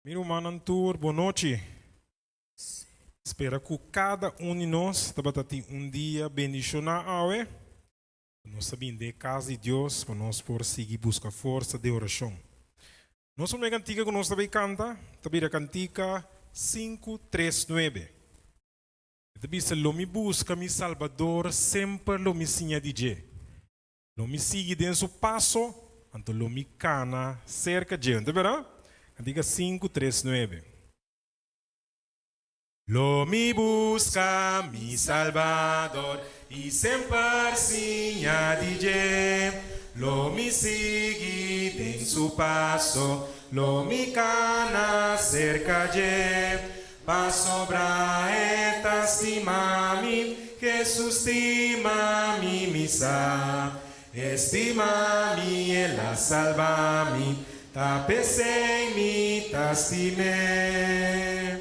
Mi rumannan tur, bon nochi. Spera ku kada un di nos tabata tin un dia bendishoná awe. Nos ta bin den e kas di Dios pa nos por sigui buska forsa den orashon. Nos promé kantika ku nos ta bai kanta ta bira kantika sinku tres nuebe. E ta bisa, Lo mi buska mi Salbador, semper lo mi siña di dje. Lo mi sigui den su paso, anto lo mi kana serka dje. Ta bera? Kantika sinku tres nuebe. Lo mi buska mi Salbador i semper siña di dje. Lo mi sigui den su paso, lo mi kana serka dje. Pasobra e ta stima mi, Hesus stima mi, mi sa. E stima mi, el a salba mi, ta p'esei mi ta stim'é.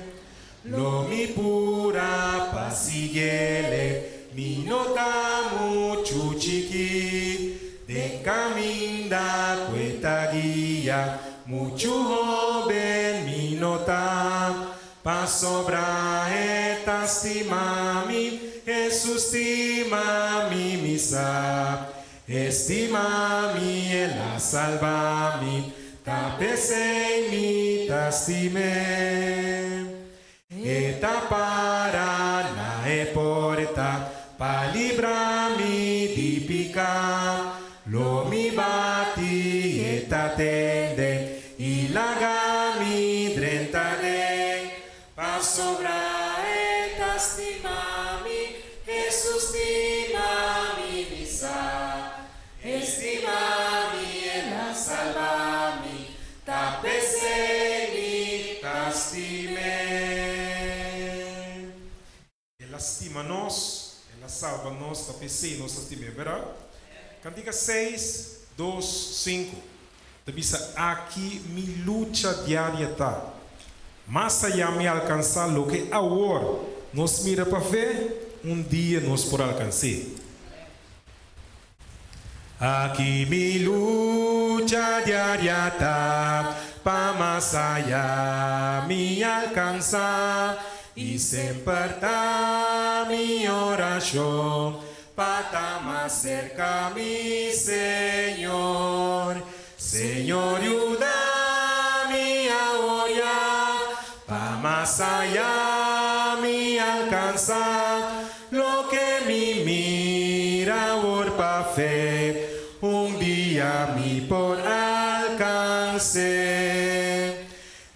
Lo mi pura pa siguiele, mi no ta muchu chikí. Den kaminda ku e ta guia, muchu hóben mi no ta. Pasobra e ta stima mi, Hesus stima mi, mi sa. E stima mi, el a salba mi, ta p'esei mi ta stim'é. E ta para na e porta pa libra mi di piká. Lo mi bati, e ta tende i laga mi drenta den. Pasobra e ta stima mi, Hesus stima mi, mi sa. E stima mi, el a salba mi, ta p'esei mi ta stim'é. El a stima nos, el a salba nos, ta p'esei nos ta stim'é, berdad? Kantika seis, dos, sinku ta bisa, Aki mi lucha diaria ta, mas ayá mi alkansá loke awor nos mira pa fe, un dia nos por alkans'é. Aki mi lucha diaria ta, pa mas aya mi alcansa, y semper ta mi oracion, pa ta mas cerca mi Señor. Señor yuda mi awor ya, pa mas aya mi alcansa, Loke mi mira awor pa fe, un dia mi por alcans'é.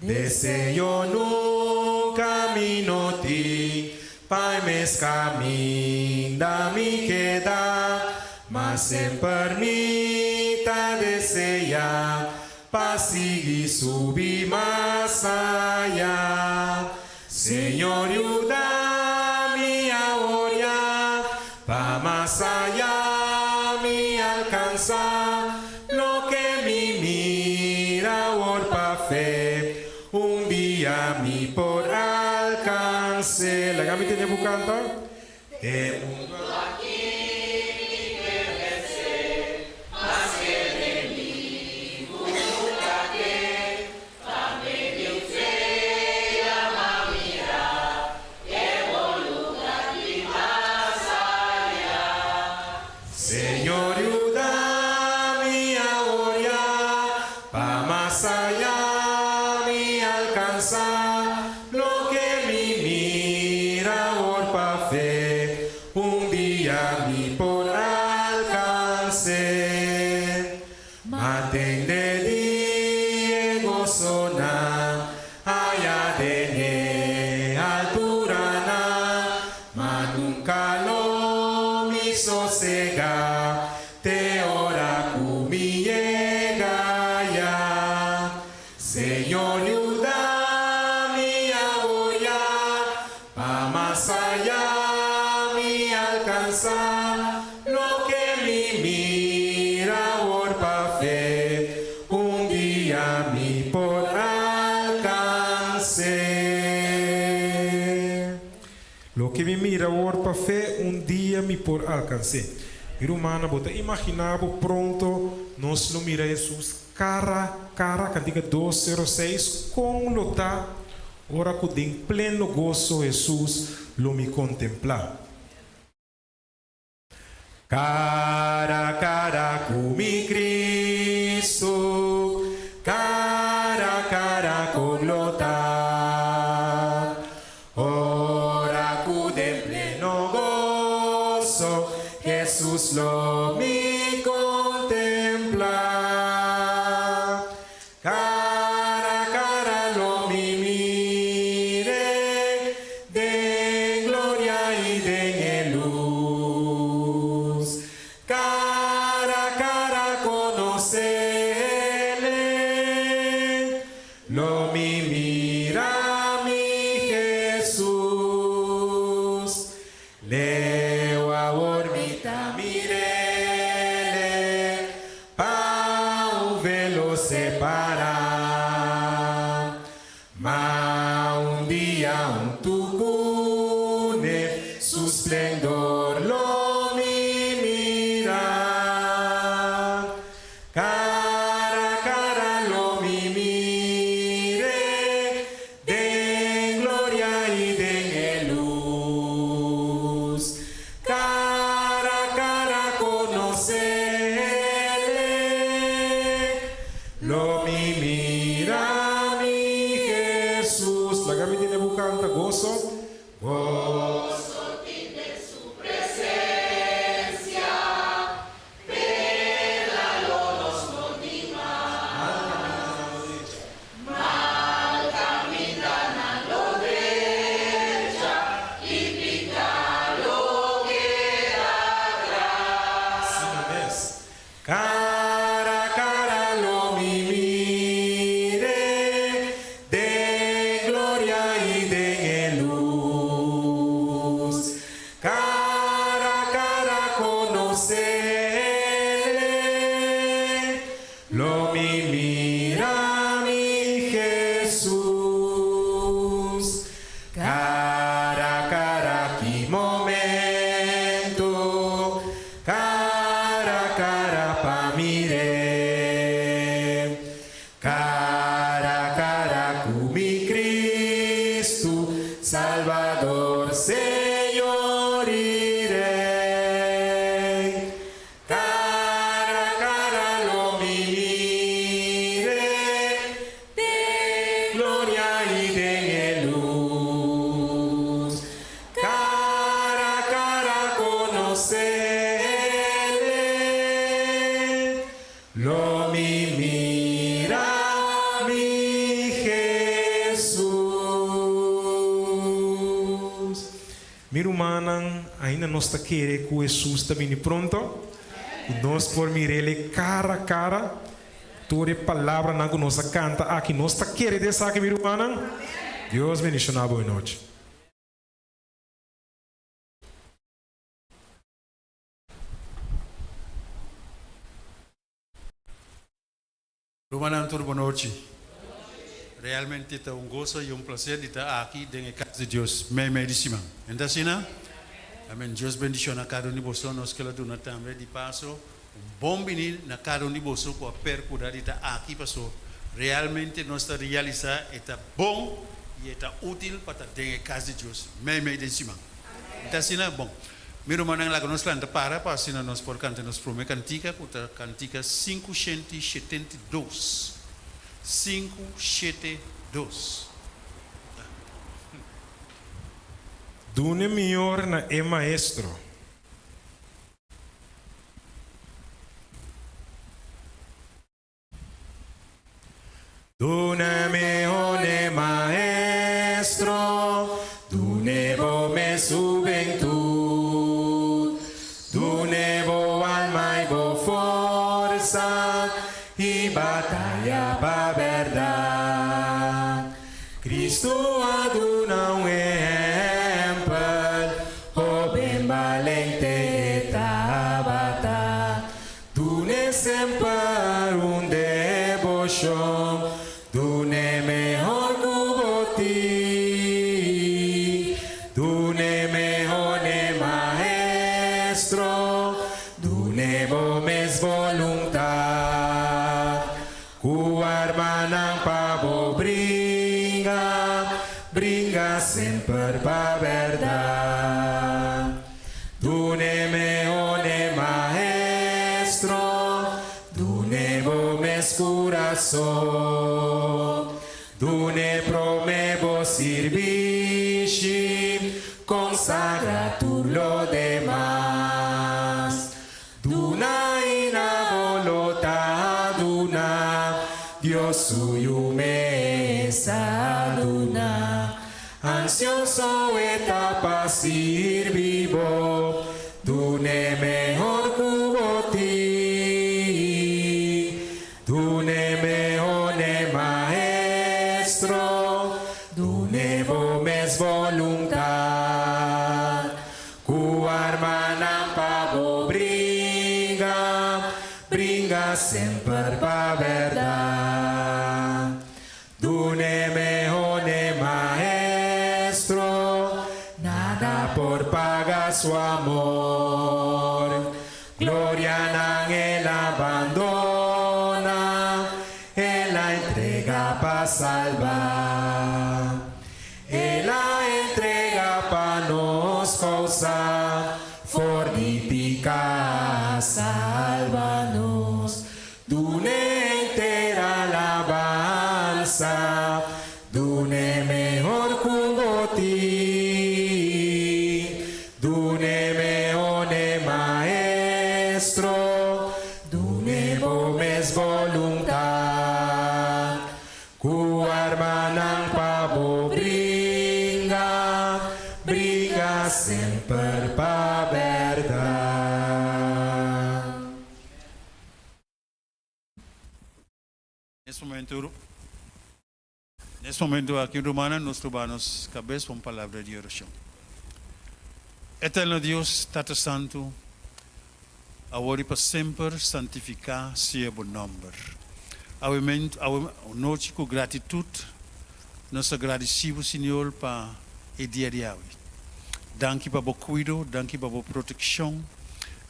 Deseo nunca mi no tin, pa e mes caminda mi keda, ma semper mi ta desea pa sigui subi mas aya. Señor yuda mi awor ya, pa mas aya mi alcansa loke mi mira awor pa fe, un dia mi por alcanse. Laga mi tende bo canta. E mundo aki mi ke vense, mas e enemigu ta ke pa medio dje yama mira e boluntad di mas aya. Señor yuda mi awor ya, pa mas aya mi alcansa Loke mi mira awor pa fe, un dia mi por alcans'é. Ma tende di e gosonan aya den e alturanan, ma nunca lo mi sosega te ora cu mi yega ya. Señor yuda mi awor ya, pa mas aya mi alcansa loke mi mira awor pa fe, un dia mi por alcans'é. Loke mi mira awor pa fe, un dia mi por alcans'é. Mi rumannan, bo ta imagina bo pronto nos lo mira Hesus? Kara kara, kantika 206, Kon lo ta ora ku den pleno goso Hesus lo mi kontemplá? Kara kara ku mi Kristu, kara kara kon lo ta ora ku den pleno goso Hesus lo mi kontemplá. Kara kara lo mi mir'é den gloria i den e lus. Kara kara konos'Ele, lo mi mira mi Hesus. Leu awor mi ta mir'Ele, pa un velo separá. Ma un dia huntu kuné, su splendor lo mi mira. Kara kara lo mi mir'é, den gloria i den e lus. Kara kara konos'Ele, lo mi mira mi Hesus. Laga mi tende bo kanta, Goso, goso tin den su presensia, pena lo nos no tin mas. Mal kaminda nan lo drecha i piká lo keda atras. Asina mes. Kara kara lo mi mir'é den gloria i den e lus. Kara kara konos'Ele, lo mi mira mi Hesus. Kara kara ki momento, kara kara pa mir'é. Kara kara ku mi Kristu, Salbador, Señor i Rei. Kara kara lo mi mir'é den gloria i den e lus. Kara kara konos'Ele, lo mi mira mi Hesus. Mi rumannan, ainda nos ta kere ku Hesus ta bini pronto? Ku nos por mir'Ele kara kara? Tur e palabranan ku nos a kanta aki, nos ta kere di esaki, mi rumannan? Dios bendishoná bo e nochi. Rumannan tur bonochi. Realmente ta un goso i un plaser di ta aki den e kas di Dios meimei di siman. En ta asina? Amen. Dios bendishona kada un di boso. Nos ke lo duna tambe di paso un bon bini na kada un di boso ku a perkura di ta aki paso realmente nos ta realisa e ta bon i e ta util pa ta den e kas di Dios meimei den siman. En ta asina? Bon. Mi rumannan laga nos lanta para pa asina nos por kanta nos prome kantika ku ta kantika 572. Sinku shete dos. Dune mior na e maestro. Duna mehor n'e maestro, dun'e bo mes hubentud, dun'e bo alma i bo forsa i bataya pa berdad. Cristo a duna un ehempel, hoben balente e tabata. Dun'e semper un deboshon, dun'e mehor ku bo tin. Dun'e mehor n'e maestro, dun'e bo mes boluntat. kurason. Dun'e promé bo sirbishi, konsagrá tur lo demas. Duna i na bo lo ta duna, Dios su Yu mes a duna. Ansioso e ta pa sirbi bo, dun'e mehor ku bo tin. Dun'e mehor n'e Maestro, dun'e bo mes boluntat. Ku armanan pa bo bringa, bringa semper pa bèrdat. Dun'e mehó n'e Maestro, nada por paga su amor. Glorianan el a bandona, el a entrega pa salba. El a entrega pa nos kousa, for di piká salba nos. Dun'e henter alabansa, dun'e mehor ku bo tin. Dun'e mehor n'e Maestro, dun'e bo mes boluntat. Ku armanan pa bo bringa, bringa semper pa bèrdat. Nes momento, nes momento aki rumannan nos lo baha nos kabes pa un palabra di orashon. Eterno Dios, Tata Santu, awor i pa semper santifiká sea bo nòmber. Awe awe nochi ku gratitut nos ta gradisí bo Señor pa e dia di awe. Danki pa bo kuido, danki pa bo protekshon.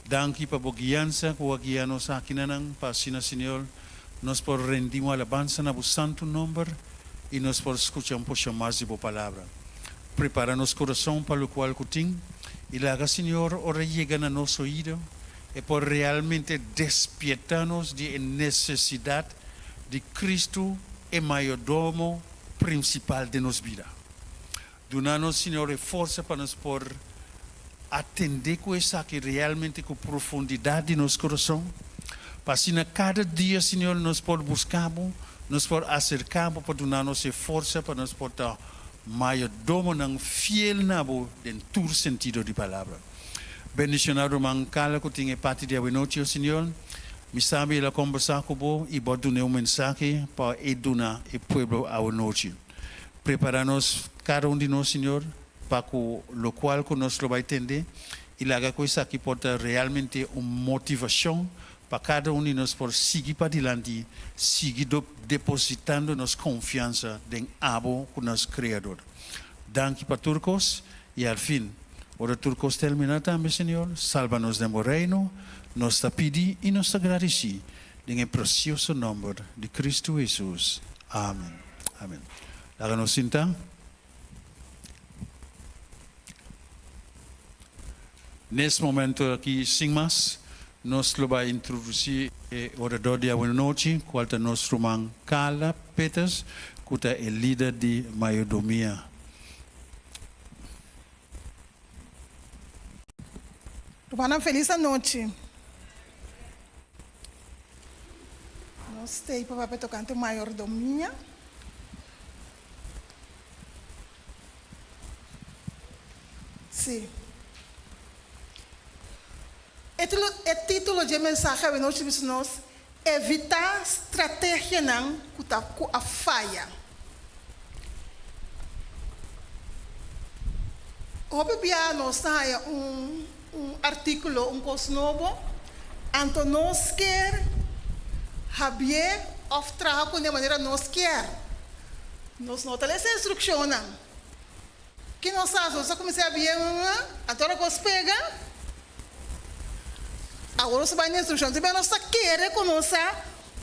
Danki pa bo guiansa ku a guia nos akinanan pa asina, Señor, nos por rendi un alabansa na bo santu nomber i nos por skucha un porshon mas di bo palabra. Prepara nos kurason pa lokual ku tin i laga, Señor, ora yega na nos oido e por realmente despierta nos di e nesesidat di Kristu e mayordomo prinsipal den nos bida. Duna nos, Señor, e forsa pa nos por atendé ku esaki realmente ku profundidat di nos kurason, pa asina kada dia, Señor, nos por buska Bo, nos por aserká Bo pa duna nos e forsa pa nos por ta mayordomonan fiel na Bo den tur sentido di palabra. Bendishoná ruman Carla ku tin e parti di awenochi, o Señor. Mi sabi el a kombersá ku Bo i Bo a dun'é un mensahe pa e duna e pueblo awenochi. Prepara nos, kada un di nos, Señor, pa ku lokual ku nos lo bai tende, i laga ku esaki por ta realmente un motivashon pa kada un di nos por sigui padilanti, sigui depositando nos konfiansa den Abo ku nos Kreador. Danki pa tur kos, i al fin, ora tur kos terminá tambe, Señor, salba nos den Bo Reino, nos ta pidi i nos ta gradisí Den e precioso nomber di Cristo Jesus. Amen. Amen. Laga nos sinta. Nes momento aki sin mas nos lo bai introduci e orador di awenochi cual ta nos ruman Carla Peters cu ta e lider di mayordomia. Rumannan felis anochi. Nos ta ei pa papia tokante mayordomia. Sí. E e título dje mensahe awenochi bisa nos, Evitá strategianan ku ta ku a faya. Hopi bia nos ta haña un un artíkulo, un kos nobo, anto nos kier habié òf traha kuné manera nos kier. Nos no ta lesa instrukshonnan. Ki nos hasi? Nos ta kuminsá habié, anto ora kos pega. Awor nos ta bai na instrukshon. Tin bia nos ta kere ku nos sa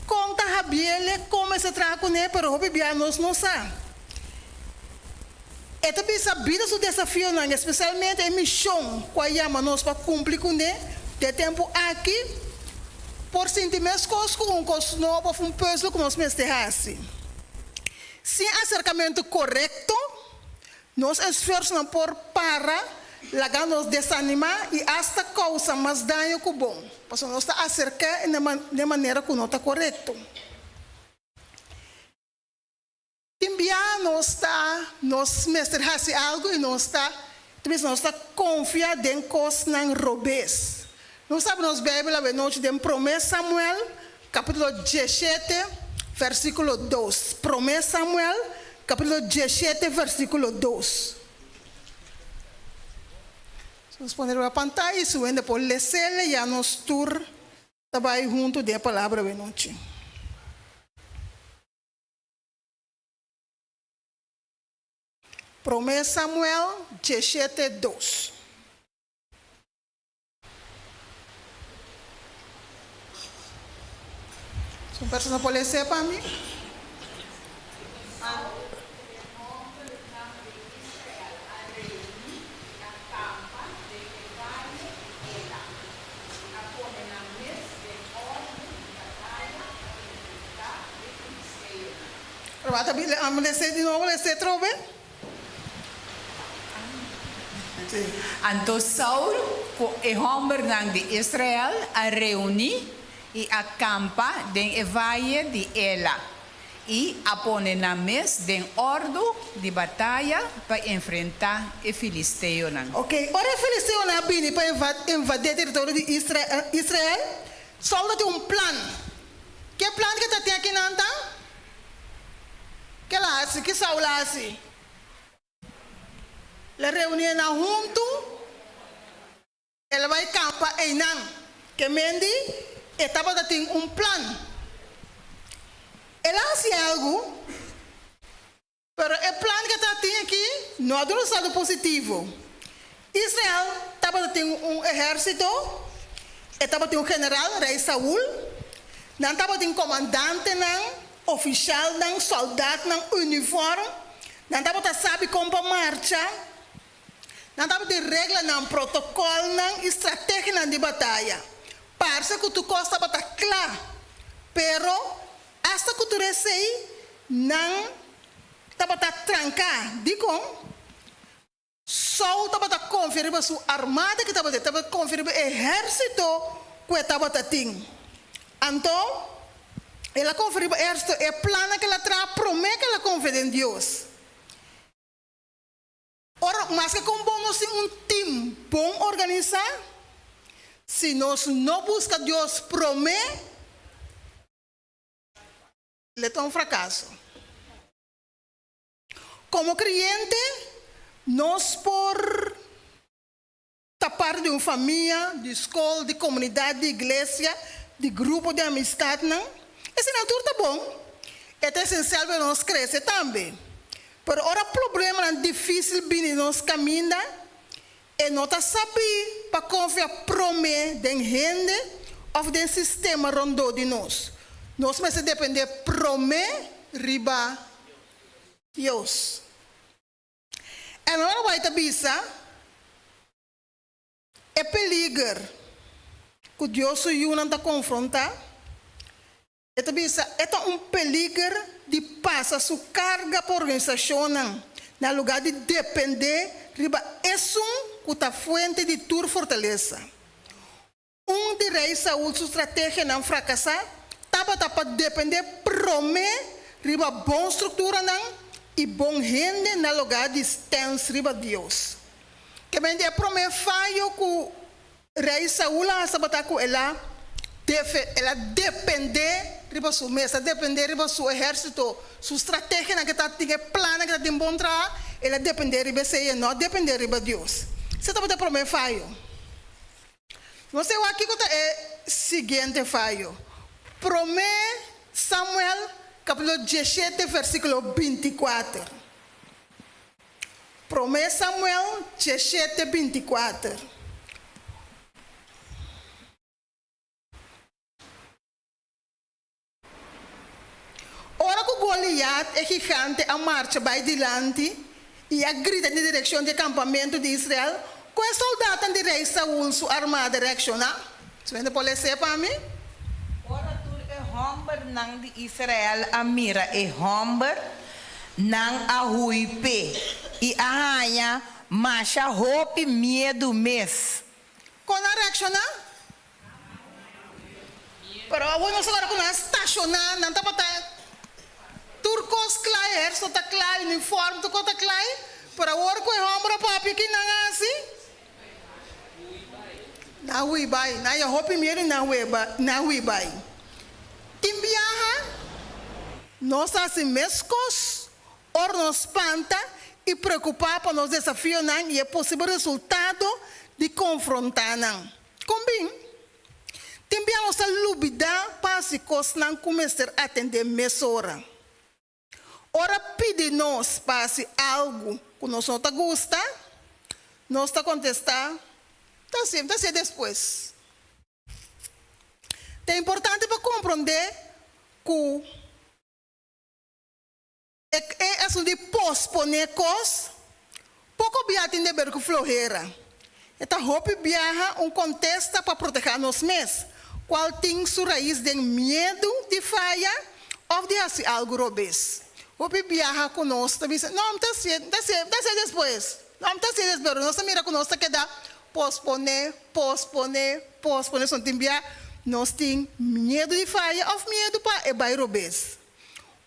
kon ta habiele, kon mester traha kuné, pero hopi bia nos no sa. E ta bisa bida su desafionan, espesialmente e mishon ku a yama nos pa kumpli kuné den e tempu aki. por sinti meskos ku un kos nobo òf un pùzel ku nos mester hasi. Sin aserkamentu korekto, nos esfuersonan por para, laga nos desanimá i asta kousa mas daño ku bon, pasobra nos ta aserká na e manera ku no ta korekto. Tin bia nos ta, nos mester hasi algu i nos ta, ta bisa nos ta konfia den kosnan robes. Nos abri nos Beibel awenochi den Promé Samuel, kapítulo dieshete, versíkulo dos. Promé Samuel, kapítulo dieshete, versíkulo dos. Nos pone riba pantaya i su hende por les'el ya nos tur ta bai huntu den e palabra awenochi. Promé Samuel dieshete dos. Si un persona por les'é pa mi. Pero ta bini a les'é di nobo, les'é atrobe. Anto Saul ku e hòmbernan di Israel a reuní i a kampa den e vaye di Ela, i a pone nan mes den òrdu di bataya pa enfrentá e filisteonan. Oke, ora e filisteonan a bini pa invadí e teritorio di Israel, Saul ta tin un plan. Ke plan ke ta tin akinan ta? Ke el a hasi? Ki Saul a hasi? El a reuní nan huntu, el a bai kampa einan. Ke mendi e tabata tin un plan. El a hasi algu, pero e plan ke ta tin aki no a duna saldo positivo. Israel tabata tin un ehérsito, e tabatin un general, rei Saul, nan tabatin komandantenan, ofishalnan, sòldatnan unifòrm, nan tabata sabi kon pa marcha, nan tabatin reglanan, protokòlnan i strategianan di bataya. Parse ku tur kos tabata kla, pero asta ku tur esei nan tabata tranká. Dikon? Saul tabata konfia riba su armada ku tabata, e tabata konfia riba e ehérsito ku e tabata tin. Anto, el a konfia riba e ehérsito, e plannan ku el a traha promé ku el a konfia den Dios. Ora, maske kon bon nos tin un tim bon organisá, si nos no buska Dios promé, lo ta un frakaso. Komo kreyente, nos por ta parti di un famia, di skol, di komunidat, di iglesia, di grupo di amistatnan. Eseinan tur ta bon. E ta esensial pa nos krese tambe. Pero ora problemanan difísil bini nos kaminda, e no ta sabí pa konfia promé den hende òf den sistema rondó di nos. Nos mester dependé promé riba Dios. En ora bai ta bisa e peliger ku Dios su yunan ta konfrontá, e ta bisa e ta un peliger di pasa su karga pa organisashonnan na lugá di dependé riba esun ku ta fuente di tur fortalesa. Un di Rei Saul su strategianan frakasá tabata pa dependé promé riba bon strukturanan i bon hende na lugá di stèns riba Dios. Kementi e promé fayo ku Rei Saul a hasi tabata ku el a el a dependé riba su mes, a dependé riba su ehérsito, su strategianan ku e tabatin, e plannan ku e tabatin bon traha, el a dependé riba esei, e no a dependé riba Dios. Esei tabata e promé fayo. Nos ta wak kiko ta e siguiente fayo. Promé Samuel kapítulo dieshete versíkulo bintikuater. Promé Samuel dieshete bintikuater. Ora ku Goliat, e gigante, a marcha bai dilanti i a grita den direkshon di e kampamentu di Israel, kon e sòldatnan di rei Saul su armada reakshoná? Su hende por les'é pa mi? hòmbernan di Israel a mira e hòmber, nan a hui p'e i a haña masha hopi miedu mes. Kon nan reakshoná? Pero awor nos a wòrdu ku nan a stashoná, nan tabata tur kos kla, ehérsito ta kla, uniform tur kos ta kla, pero awor ku e hòmber a papia ki nan a hasi? Nan a hui bai, nan a haña hopi miedu i nan a hui bai. Tin biaha nos ta hasi meskos ora nos spanta i preokupá pa nos desafionan i e posibel resultado di konfrontá nan. Kon bin? Tin bia nos ta lubidá pa hasi kosnan ku mester atendé mesora. Ora pidi nos pa hasi algu ku nos no ta gusta, nos ta kontestá, Ta hasié, mi ta hasié despues. Ta importante pa komprondé ku e asuntu di posponé kos poko biaha tin deber ku flohera. E ta hopi biaha un kontesta pa protehá nos mes, kual tin su rais den miedu di faya òf di hasi algu robes. Hopi biaha ku nos ta bisa, No, mi ta hasié, mi ta hasié, mi ta hasié despues. No, mi ta hasié despues. Pero nos ta mira ku nos ta keda posponé, posponé, posponé. Son tin biaha nos tin miedu di faya òf miedu pa e bai robes.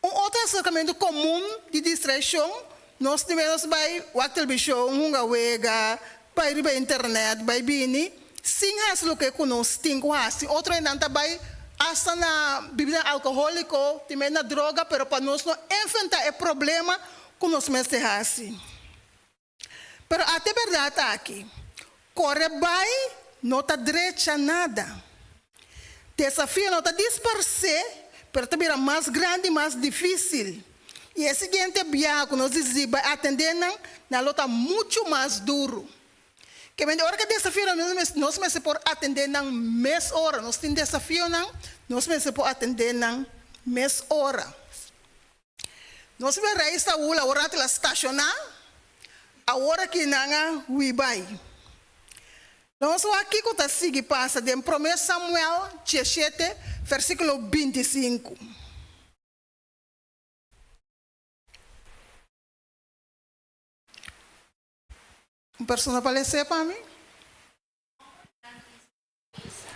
Un otro aserkamentu komun di distraishon, nos di menos bai wak televishon, hunga wega, bai riba internet, bai bini, sin hasi loke ku nos tin ku hasi. Otro hendenan ta bai asta na bibida alkohóliko, tin mei na droga, pero pa nos no enfrentá e problema ku nos mester hasi. Pero ata e bèrdat aki, kore bai no ta drecha nada. Desafio no ta disparsé, pero ta bira mas grandi i mas difísil. I e siguiente biaha ku nos disidí bai atendé nan, nan lo ta muchu mas duru. Ke mende ora ku e desafionan nos mester por atendé nan mes ora. Nos tin desafionan, nos mester por atendé nan mes ora. Nos mira rei Saul awor rato el a stashoná, awor aki nan a hui bai. Nos wak kiko ta sigui pasa den Promé Samuel diesshete, versíkulo 25. Un persona pa les'é pa mi? Bisa,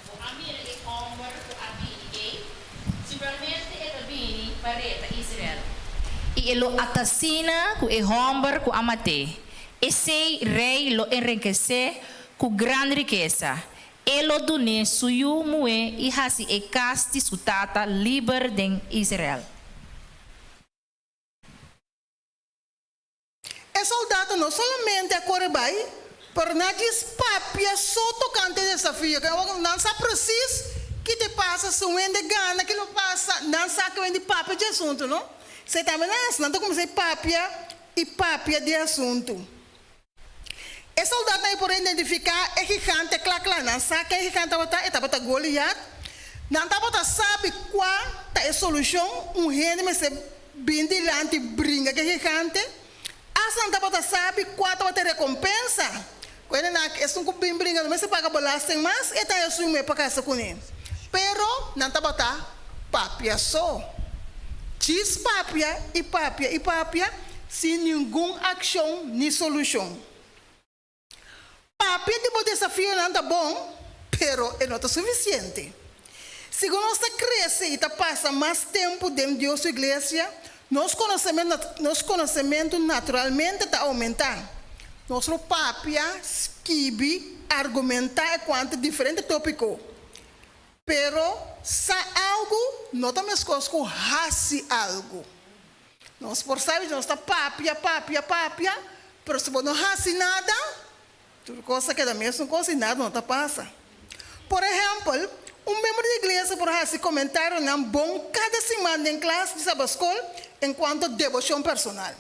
Bo a mira e hòmber ku a bini ei? Siguramente e ta bini pa reta Israel. I e lo atasina ku e hòmber ku a mat'é. Esei rei lo enrikesé ku gran rikesa. E lo dun'é su yu muhé i hasi e kas di su tata liber den Israel. E soldado no solamente a kore bai, pero nan a djis papia so tokante e desafio. Nan sa presis ki te pasa si un hende gana, ki lo pasa. Nan sa ku hende papia dje asuntu, no? Esei tambe nan hasi, nan ta kuminsá papia i papia di e asuntu. E soldatnan ei por a identifiká e gigante kla kla. Nan sa ken e gigante tabata, e tabata Goliat. Nan tabata sabi kua ta e solushon, un hende mester bin dilanti bringa ku e gigante. Asta nan tabata sabi kua tabata e rekompensa. Ku hendenan aki, esun ku bin bringa no mester paga belasting mas, e ta haña su muhé pa kasa kuné. Pero nan tabata papia so. Djis papia i papia i papia sin ningun akshon ni solushon. Papia di bo desafionan ta bon, pero e no ta sufisiente. Segun nos ta krese i ta pasa mas tempu den Dios su iglesia, nos nos konosementu naturalmente ta oumentá. Nos lo papia, skibi, argumentá ekuanto diferente tópiko. Pero sa algu no ta meskos ku hasi algu. Nos por sabi nos ta papia, papia, papia, pero si bo no hasi nada, tur kos ta keda mesun kos i nada no ta pasa. Por ehèmpel, un miembro di iglesia por hasi komentarionan bon kada siman den klas di Sabaskol enkuanto deboshon personal.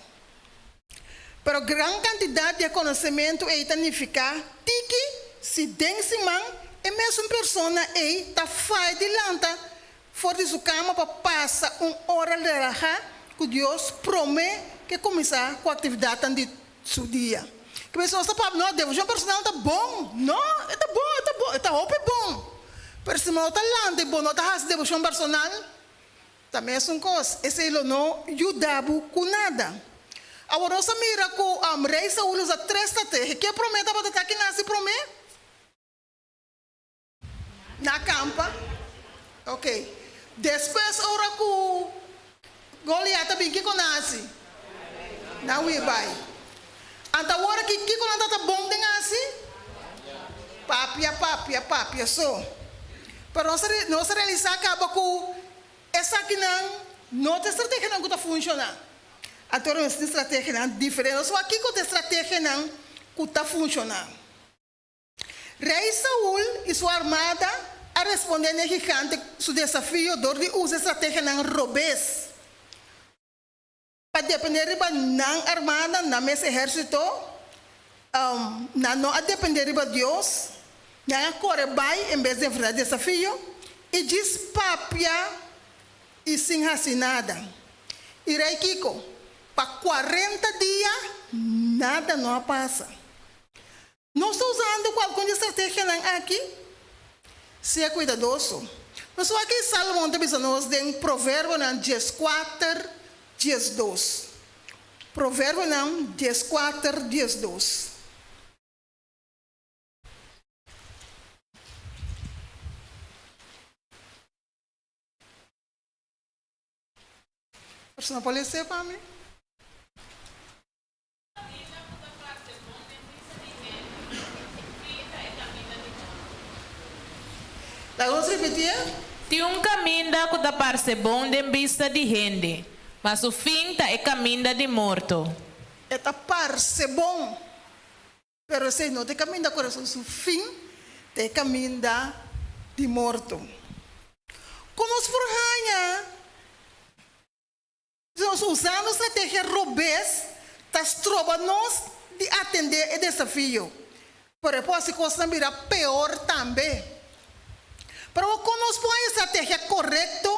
Pero gran kantidat di e konosementu ei ta nifiká tiki si den siman e mesun persona ei ta fai di lanta for di su kama pa pasa un ora relahá ku Dios promé ku e kuminsá ku aktividatnan di su dia. Ki bes nos ta papia, no, devoshon personal ta bon. No, e ta bon, e ta bon, e ta hopi bon. Pero si. bo no ta lanta i bo no ta hasi deboshon personal, ta mesun kos. Esei lo no yuda bo ku nada. Awor nos a mira ku Rei Saul usa tres strategia. Ke promé tabata ta ki nasi promé? Na kampa. Ok. Despues ora ku Goliat a bin, kiko nan hasi? Nan hui bai. Anto awor aki kiko nan ta ta bon den hasi? Papia, papia, papia so. Pero nos a nos a realisá kaba ku esakinan no ta estrategianan ku ta funshoná. Anto nos tin estrategianan diferente. Nos wak kiko ta estrategianan ku ta funshoná. Rei Saul i su armada a respondé n'e gigante su desafio dor di usa estrategianan robes. Pa dependé riba nan armada, nan mes ehérsito, nan no a dependé riba Dios. Nan a kore bai en bes di enfrentá e desafio i djis papia i sin hasi nada. I rei kiko? Pa kuarenta dia nada no a pasa. Nos ta usando ku algun di e strategianan aki? Sea kuidadoso. Nos wak ki Salomon ta bisa nos den Proverbionan dieskuater, diesdos. Proverbionan dieskuater, diesdos. Persona por lese pa mi? Kaminda ku ta parse bon den bista di hende, su fin ta e kaminda di morto. Laga nos ripitié. Tin un kaminda ku ta parse bon den bista di hende, ma su fin ta e kaminda di morto. E ta parse bon, pero esei no ta e kaminda koresto, su fin ta e kaminda di morto. Kon nos por haña Si nos usa nos strategia robes, ta stroba nos di atendé e desafio. Pero e por hasi kosnan bira peor tambe. Pero awor kon nos por haña strategia korekto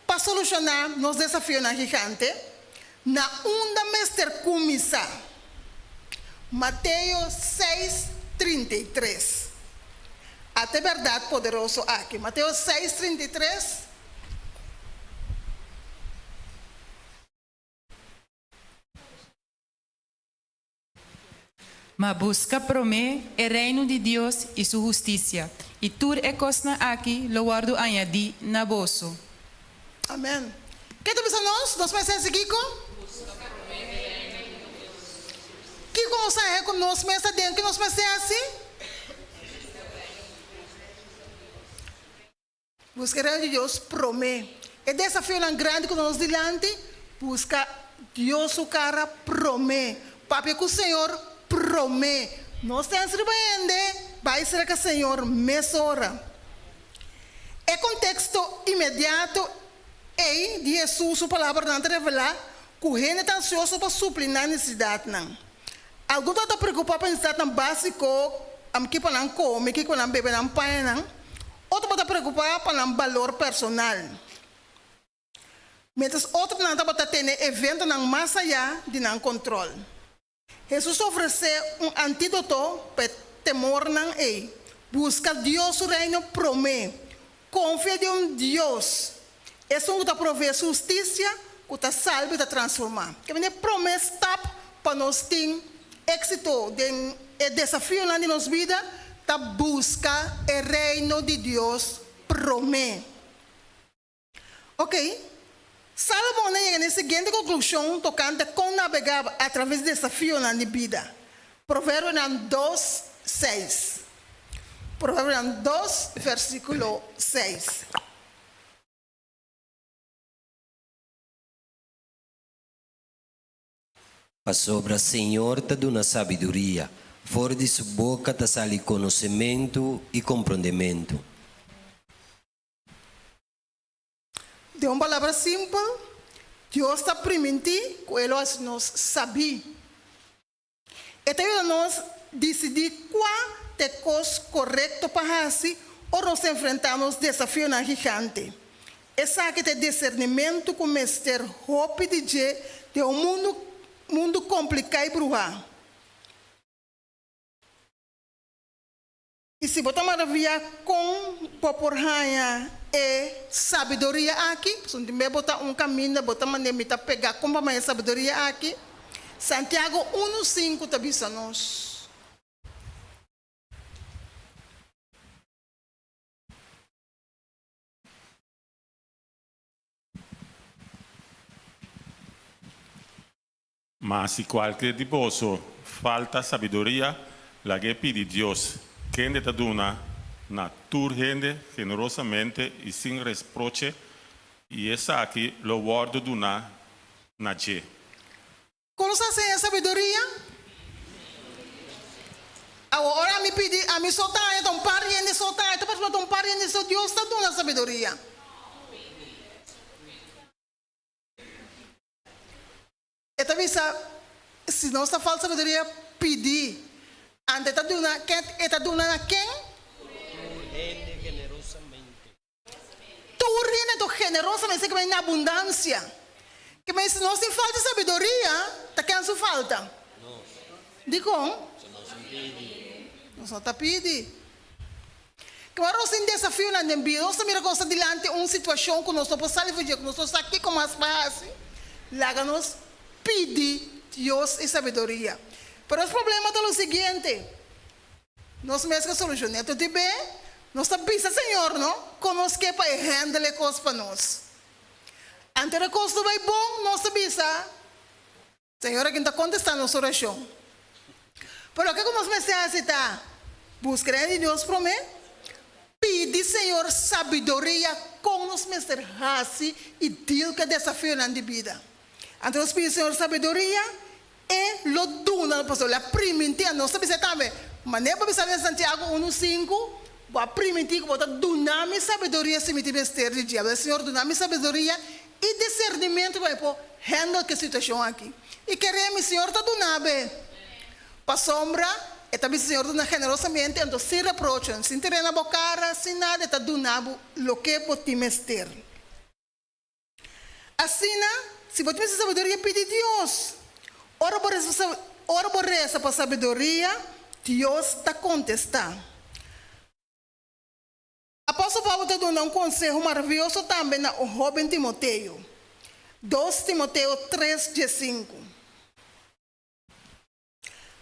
pa solushoná nos desafionan gigante? Na unda mester kuminsá? Mateo seis, 33. Ata e bèrdat poderoso aki. Mateo seis, 33. Ma buska promé e Reino di Dios i su hustisia, i tur e kosnan aki lo wòrdu añadí na boso. Amèn. Ke ta bisa nos? Nos mester hasi kiko? Kiko nos a haña ku nos mes aden ku nos mester hasi? Buska e Reino di Dios promé. E desafionan grandi ku ta nos dilanti, buska Dios su kara promé. Papia ku Señor promé. No stens riba hende, bai serka Señor mesora. E konteksto inmediato ei di Hesus su palabranan ta revelá ku hende ta ansioso pa supli nan nesesidatnan. Algun tabata preokupá pa nesesidatnan básiko, kiko pa nan kome, kiko pa nan bebe, nan pañanan. Otro tabata preokupá pa nan balor personal. Miéntras otronan tabata tene eventonan mas ayá di nan kontròl. Hesus a ofresé un antídoto pa e temornan ei, Buska Dios su Reino promé. Konfia den un Dios, esun ku ta proveé su hustisia, ku ta salba i ta transformá. Ke mester e promé stap pa nos tin éksito den e desafionan di nos bida ta buska e Reino di Dios promé. Oké, Salomon a yega na e siguiente konklushon tokante kon nabegá atraves di desafionan di bida, Proverbionan dos, seis. Proverbionan dos, versíkulo seis. Pasobra Señor ta duna sabiduria, for di su boka ta sali konosementu i komprondementu. Den un palabra simpel, Dios ta primintí ku e lo hasi nos sabí. E ta yuda nos disidí kua ta e kos korekto pa hasi ora nos ta enfrentá nos desafionan gigante. Esaki ta e disernimentu ku mester hopi di dje den un mundu mundu kompliká i bruhá. I si bo ta maraviyá kon bo por haña e sabiduria aki, pasobra tin bes bo ta un kaminda, bo ta manera mi ta pegá kon pa haña e sabiduria aki, Santiago unu sinku ta bisa nos. Ma si kualke di boso falta sabiduria, lag'é pidi Dios, kende ta duna na tur hende generosamente i sin resproche, i esaki lo wòrdu duná na dje. Kon nos a siña sabiduria? Awor, ora ami pidi, ami so ta haña, ta un par hende so ta haña, ta pasobra ta un par hende so Dios ta duna sabiduria. E ta bisa, Si nos ta falta sabiduria, pidi. Anto e ta duna, ken e ta duna na ken? Tur hende generosamente. Tur hende anto generosamente, esei ke mei na abundansia. Ke mei si nos tin falta sabiduria, ta ken su falta? Nos. Dikon? So nos no pidi. Nos no ta pidi. Kua nos tin desafionan den bida? Nos ta mira ku nos ta dilanti un situashon ku nos no por sali for dje, ku nos no sa kiko mas pa hasi. Laga nos pidi Dios e sabiduria. Pero nos problema ta lo siguiente, nos mes ke solushoné tur di be, nos ta bisa Señor no ku nos ke pa e handle e kos pa nos. Anto e kos no bai bon, nos ta bisa, Señor a kin ta kontestá nos orashon. Pero loke ku nos mester hasi ta buska Reino di Dios promé, pidi Señor sabiduria kon nos mester hasi i deal ku e desafionan di bida. Anto nos pidi Señor sabiduria, E lo duna nos, pasobra El a primintí a nos. Ta bisa tambe, manera bo bisa den Santiago unu sinku, Bo a primintí ku bo ta duna mi sabiduria si mi tin mester di dje. Awor, Señor, duna mi sabiduria i disernimentu pa mi por handle ku e situashon aki. I kere mi, Señor ta duna be. Pasobra E ta bisa, Señor duna generosamente, anto sin reproche, sin tir'é na bo kara, sin nada, E ta duna bo loke bo tin mester. Asina, si bo tin mester sabiduria, pidi Dios. Ora bo resa, ora bo resa pa sabiduria, Dios ta kontestá. Apòstel Pablo ta duna un konseho maravioso tambe na un hóben Timoteo. Dos Timoteo tres diesinku.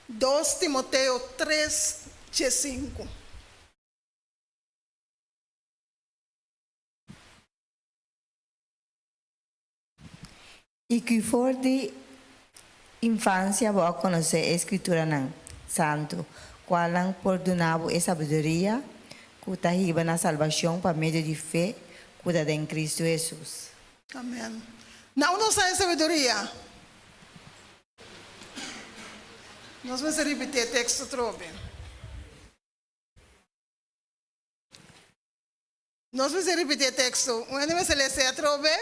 Dos Timoteo tres diesinku. I ku for di infansia bo a konosé e Skrituranan Santu, kualnan por duna bo e sabiduria ku ta hiba na salbashon pa medio di fe ku ta den Kristu Hesus. Amen. Na unda nos haña sabiduria? Nos mester ripití e teksto atrobe. Nos mester ripití e teksto. Un hende mester lesa e atrobe.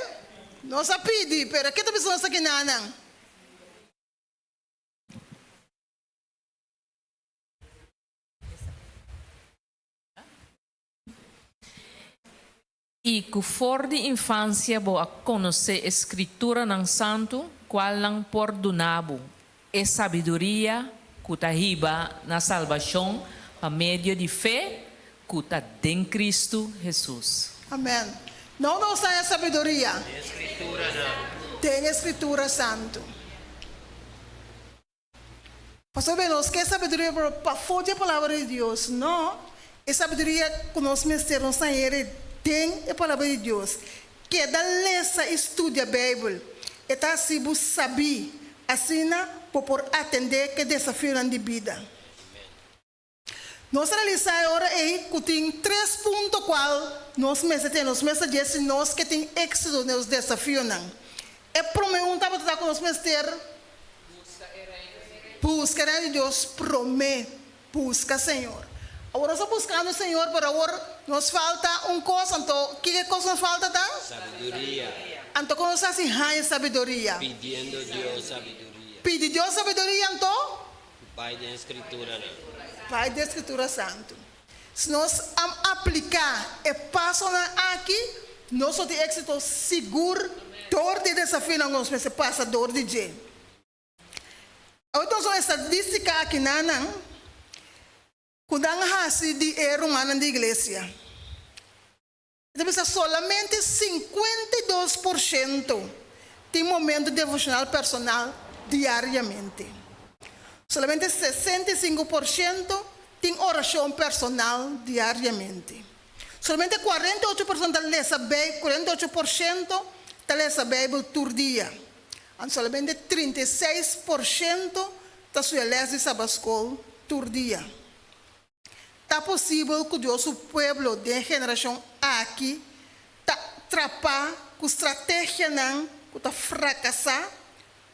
Nos a pidi, pero ke ta bisa nos aki nanan? I ku for di infansia bo a konosé e Skrituranan Santu, kualnan por duna bo e sabiduria ku ta hiba na salbashon pa medio di fe ku ta den Kristu Hesus. Amen. No nos haña sabiduria den e Skritura Santu. Pasobra nos ke sabiduria pero pafó di e Palabra di Dios? No. E sabiduria ku nos mester nos haña den e Palabra di Dios. Keda lesa i studia Beibel. E ta hasi bo sabí, asina bo por atendé ku e desafionan di bida. Nos a realisá e ora ei ku tin tres punto kual nos mester tene nos mes a dje si nos ke tin éksito den nos desafionan. E promé un tabata ta ku nos mester buska e Reino di Dios promé. Buska Señor. Awor nos ta buskando Señor, pero awor nos falta un kos, anto kiko e kos nos falta ta? Sabiduria. Anto kon nos hasi haña sabiduria? Pidiendo Dios sabiduria. Pidi Dios sabiduria anto? Bai den Skrituranan. Bai den Skritura Santu. Si nos apliká e pasonan aki, nos lo tin éksito sigur dor di e desafionan ku nos mester pasa dor di dje. Awor nos un estadístika aki nanan. Ku nan hasi di e rumannan di iglesia. E ta bisa solamente 52% tin momento devoshonal personal diariamente. Solamente 65% tin orashon personal diariamente. Solamente 48% ta lesa Beibel, 48% ta lesa Beibel tur dia. Anto solamente 36% ta studia lès di Sabatskol tur dia. Ta posibel ku Dios su pueblo den e generashon aki ta trapá ku strategianan ku ta frakasá?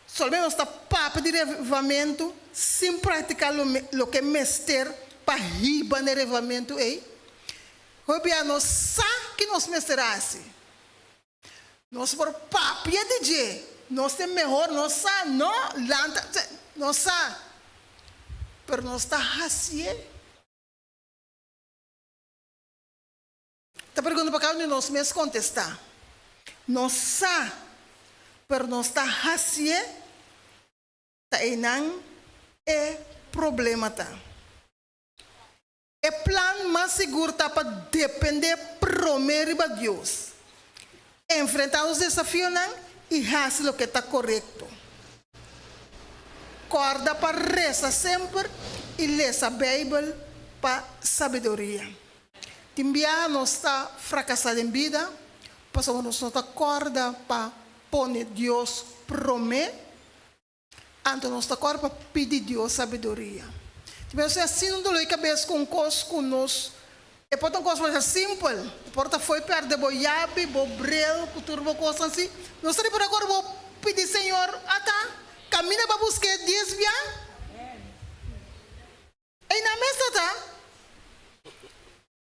Solamente nos ta papia di revivamentu sin praktiká loke mester pa hiba na e revivamentu ei? Hopi bia nos sa ki nos mester hasi. Nos por papia di dje, nos ta e mehor, nos sa, no, lanta, nos sa, pero nos ta hacié. Ta pregunta pa cada un di nos mes contesta. Nos sa, pero nos ta hacié? Ta einan e problema ta. E plan mas sigur ta pa dependé promé riba Dios, enfrentá nos desafionan i hasi loke ta korekto. Kòrda pa resa semper i lesa Beibel pa sabiduria. Tin biaha nos ta frakasá den bida pasobra nos no ta kòrda pa pone Dios promé. Anto nos ta kòrda pa pidi Dios sabiduria. Te mester asina un dolor di kabes ku un kos ku nos e por ta un kos masha simpel, e por ta fo'i pèrdè bo yabi, bo bril ku tur bo kosnan asi. Nos ta riba rekòrda bo pidi Señor, ata kaminda bo a busk'é dies bia? Einan mes ta ta.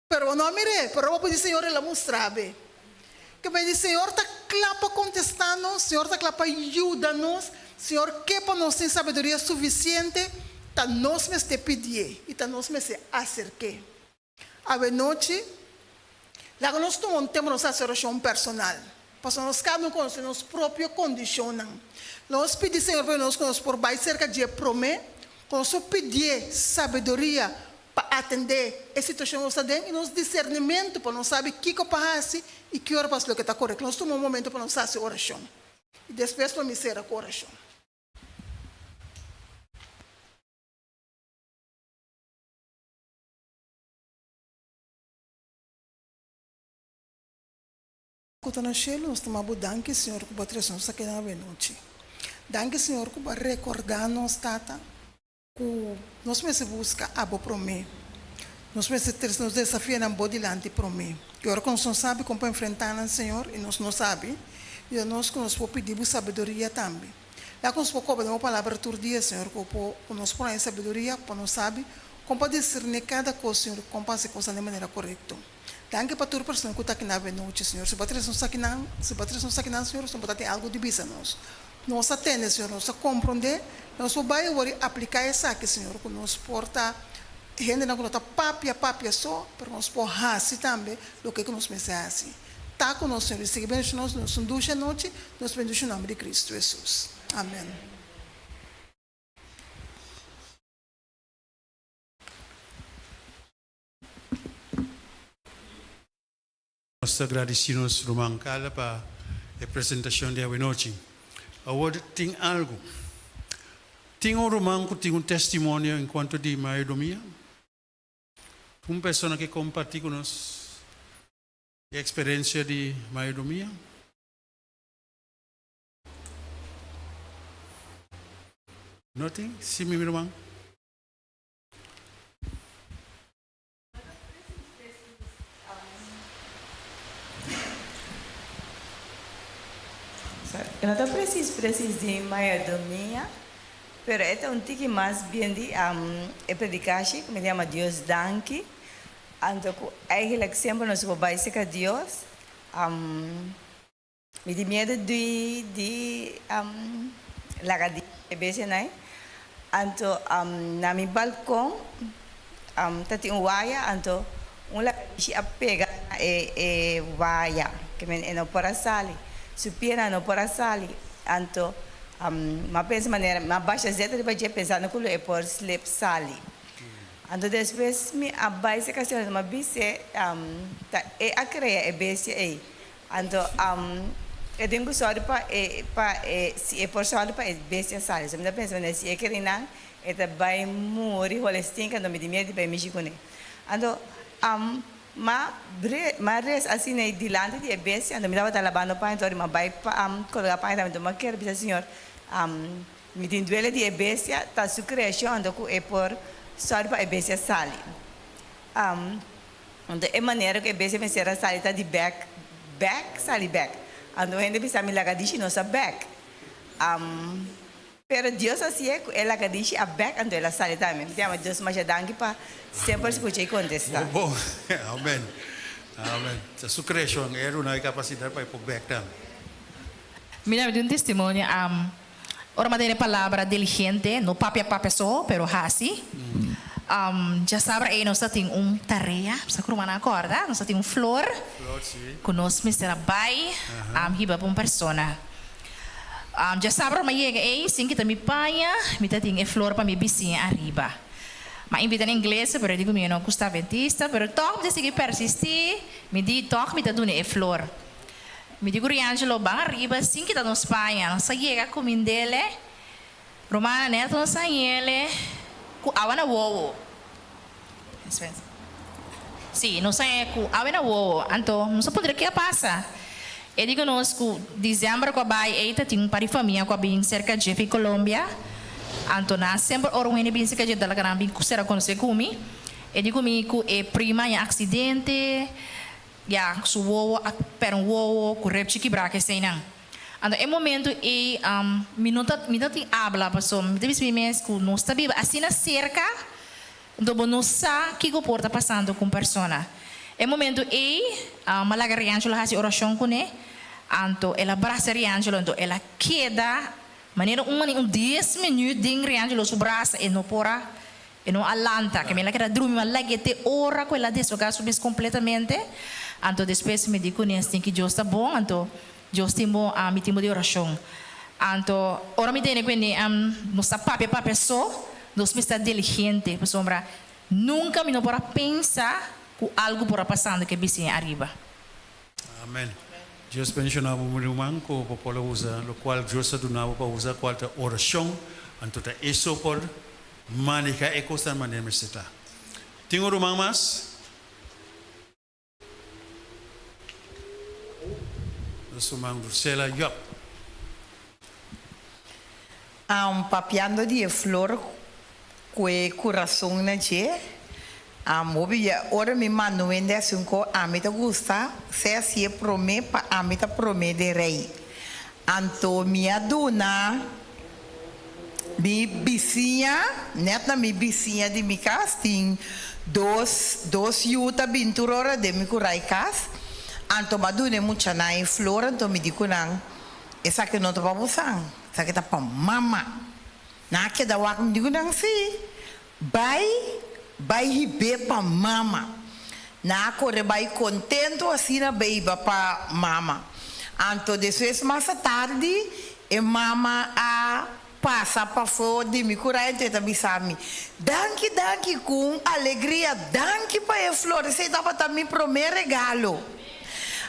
Pero bo no a mir'é, pero bo pidi Señor, el a mustra be. Ke men di, Señor ta kla pa kontestá nos, Señor ta kla pa yuda nos, Señor ke pa nos tin sabiduria sufisiente, ta nos mester pidié i ta nos mester aserk'é. Awenochi, laga nos tuma un tempu nos hasi orashon personal, pasobra nos kada un konosé nos propio kondishonnan. Nos pidi Señor pa yuda nos ku nos por bai serka dje promé, ku nos por pidié sabiduria pa atendé e situashon nos ta den i nos disernimentu pa nos sabi kiko pa hasi i ki ora pa hasi loke ta korekto. Nos tuma un momento pa nos hasi orashon i despues lo mi sera ku orashon. Ku ta na shelu, nos ta maba bo danki, Señor, ku bo a trese nos aki den awenochi. Danki, Señor, ku bo a rekordá nos, Tata, Ku nos mester buska abo promé. Nos mester trese nos desafionan bo dilanti promé. I ora ku nos no sabi kon pa enfrentá nan, Señor, i nos no sabi, yuda nos ku nos por pidi bo sabiduria tambe. Laga ku nos por koba den bo Palabra tur dia, Señor, ku bo por ku nos por haña sabiduria pa nos sabi kon pa diserní kada kos, Señor, kon pa hasi kosnan den manera korekto. Danki pa tur persona ku ta aki na avenochi, Señor. Si bo a trese nos akinan, si bo a trese nos akinan, Señor, nos bo ta tin algu di bisa nos. Nos a tende, Señor, nos a komprondé, nos por bai awor i apliká esaki, Señor, ku nos por ta hendenan ku no ta papia papia so, pero nos por hasi tambe loke ku nos mester hasi. Ta ku nos, Señor, i sigui bendishoná nos, nos un dushi anochi, nos bendishoná nomber di Kristu Hesus. Amen. Nos ta gradisí nos ruman Carla pa e presentashon di awenochi. Awor tin algu. Tin un ruman ku tin un testimonio en kuanto di mayordomia? Un persona ke kompartí ku nos e eksperensia di mayordomia? No tin? Sí, mi ruman. E no ta presis presis di mayordomia, pero e ta un tiki mas bien di e predikashi ku mi ta yama Dios Danki. Anto ku eigenlijk semper nos por bai serka Dios. Mi tin miedu di di laga di e bestianan. Anto na mi balkon ta tin un waya, anto un lagadishi a pega na e e waya, ke men e no por a sali, su pianan no por a sali. Anto mi a pensa manera mi a basha zeta riba dje pensando ku lo e por slip sali. Anto despues mi a bai serka Señor anto mi a bis'é ta e a krea e bestia ei. Anto e tin ku sòru pa e pa e si e por sòru pa e bestia sali. So mi ta pensa manera si e kere nan e ta bai muri hole stinka anto mi tin miedu di bai mishi kuné. Anto ma bre ma res asina ei dilanti di e bestia anto mi tabata labando paña anto ora mi a bai pa kologa paña tambe anto mi a kere bisa Señor Mi tin duele di e bestia, ta su creacion anto cu e por sòru pa e bestia sali. Anto e manera cu e bestia mester a sali ta di bek, bek, sali bek. Anto un hende bisa mi lagadishi no sa bek. Pero Dios hacié cu e lagadishi a bek anto el a sali tambe. Mi ta yama Dios masha danki pa semper scucha y contesta. Bon, bon. Amen. Amen. Ta su creacion, e duna e capacidad pa e por bek tambe. Mira, mi tin un testimonio. Ora mi a tene palabra diligente, no papia papia so, pero hasi. Djasabra ei nos ta tin un tarea, mi sa ku rumannan a kòrda, nos ta tin un flor ku nos mester a bai hiba pa un persona. Djasabra ora mi a yega ei, sin kita mi paña, mi ta tin e flor pa mi bisiña ariba. Mi a invita na iglesia, pero e di ku mi e no gusta adventista, pero tòg mi ta sigui persistí, mi di tòg mi ta duna e flor. Mi di ku Riangelo ban ariba sin kita nos paña. Nos a yega kumindele. Romana net nos a hañele ku awa na wowo. Sí, nos a hañ'e ku awa na wowo. Anto nos a puntra ke a pasa. E di ku nos ku diciember ku a bai ei ta tin un par di famia ku a bin serka dje fi Colombia. Anto nan semper ora un hende bin serka dje ta laga nan bin sera konosé ku mi. E di ku mi ku e prima haña aksidente. Ya, su wowo a pèr un wowo ku repchi kibrá ku eseinan. Anto e momentu ei mi no ta mi no tin abla pasobra mi ta bisa mi mes ku nos ta biba asina serka, anto bo no sa kiko por ta pasando ku un persona. E momentu ei mi a laga Riangelo hasi orashon kuné, anto el a brasa Riangelo, anto el a keda manera un manera un dies minüt den Riangelo su brasa, e no por a E no a lanta, ke mi la keda drumi, mi a lag'é te ora ku el a deshogá su mes kompletamente. Anto despues mi di kuné, Stinki Dios ta bon, anto Dios tin bo, ami tin bo di orashon. Anto ora mi tene kuné, nos ta papia papia so, nos mester ta diligente, pasobra nunka mi no por a pensa ku algu por a pasando ku e bisiña ariba. Amen. Dios bendiciona bo mi ruman cu bo por a usa locual Dios a duna bo pa usa cual ta oracion anto ta eso por maneha e cosnan manera mester ta. Tin un ruman mas? Nos ruman Rosela Job. Am papiando di e flor ku e kurason na dje, am hopi bia ora mi manda un hende hasi un ko ami ta gusta sea hasié promé pa ami ta promé den rei. Anto mi a duna mi bisiña, nèt na mi bisiña di mi kas tin dos dos yu ta bin tur ora den mi kurai kas, anto mi a duna e muchanan e flor anto mi di ku nan, Esaki no ta pa bosan, esaki ta pa mama. Nan a keda wak, mi di ku nan, Sí, bai, bai hib'é pa mama. Nan a kore bai kontentu asina bai hiba pa mama. Anto despues mas atardi e mama a pasa pafó di mi ku Ryan, anto e ta bisa mi, Danki, danki, ku un alegria, danki pa e flor, esei tabata mi promé regalo.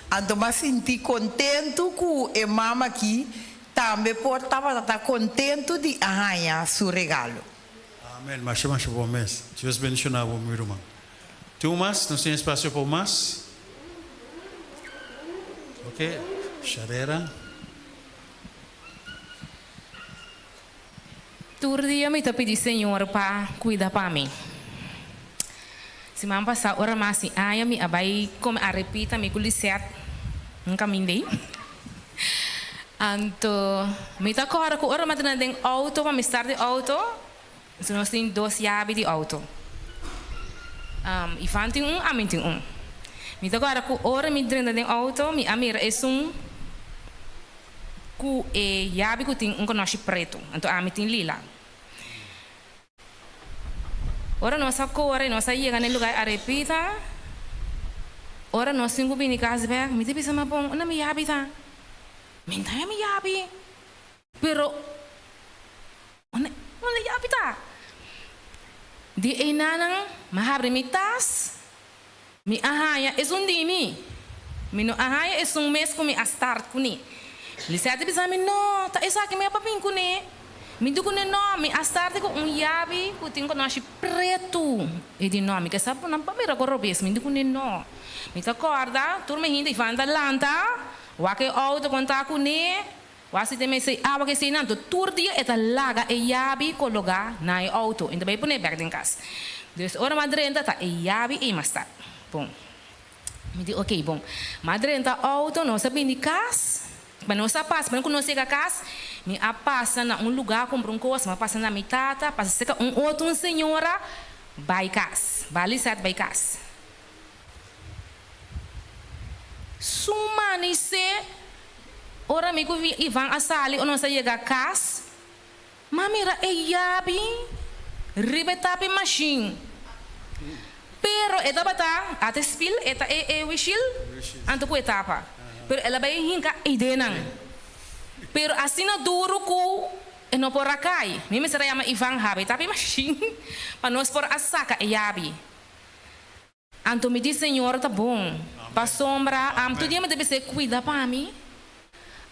Anto m'a sinti kontentu ku e mama aki tambe por tabata ta kontentu di a haña su regalo. Amen, masha masha bon mes. Dios bendiciona bo mi ruman. Tin un mas? Nos tin espacio pa un mas? Ok, Sharera. Tur dia mi ta pidi Señor pa cuida pa mi. Siman pasa ora mas di aña mi a bay come arepita mi cu Lisette un caminda ey. Anto mi ta corda cu ora mi a tene den auto pa mi start di auto, nos tin dos yabi di auto. Ivan tin un, ami tin un. Mi ta corda cu ora mi drenta den auto mi a mira esun Ku e yabi ku tin un konoshi pretu, anto ami tin lila. Ora nos a kore, nos a yega na e lugar arepita, ora nos tin ku bini kas bek, mi ta bisa, Ma bon, unda mi yabi ta? Mi no ta haña mi yabi. Pero, unda, unda yabi ta? Di einanan, m'a habri mi tas, mi a haña esun di mi. Mi no a haña esun mes ku mi a start kuné. Lisette a bisa mi, No, ta esaki mi a papin kuné. Mi di kuné, No, mi a start ku un yabi ku tin konoshi pretu. E di, No, mi ke sa nan pa mira ku robes. Mi di kuné, No. Mi ta kòrda tur mi hende Ivan ta lanta, wak e outo kon ta kuné, wak si den mester awa ke eseinan. Anto tur dia e ta laga e yabi kologá na e outo. E ta bai pone bèk den kas. Dus ora mi a drenta ta e yabi ei mas ta. Bon. Mi di ok bon. Mi a drenta outo, nos a bini kas. Ma nos a pasa, prome ku nos yega kas, mi a pasa na un lugá kumpra un kos, mi a pasa na mi tata, pasa serka un otro un señora, bai kas. Bai Lisette bai kas. Su manisé, ora mi ku Ivan a sali o nos a yega kas, m'a mira e yabi riba e tapi mashin. Pero e tabata ata e spil, e ta e e wishil, anto ku e tapa. Pero el a bai hinka eidenan. Pero asina duru ku e no por a kai. Mi mester a yama Ivan habi e tapi mashin pa nos por a saka e yabi. Anto mi di, Señor ta bon, pasobra am tur dia mi ta bis'é cuida pa mi.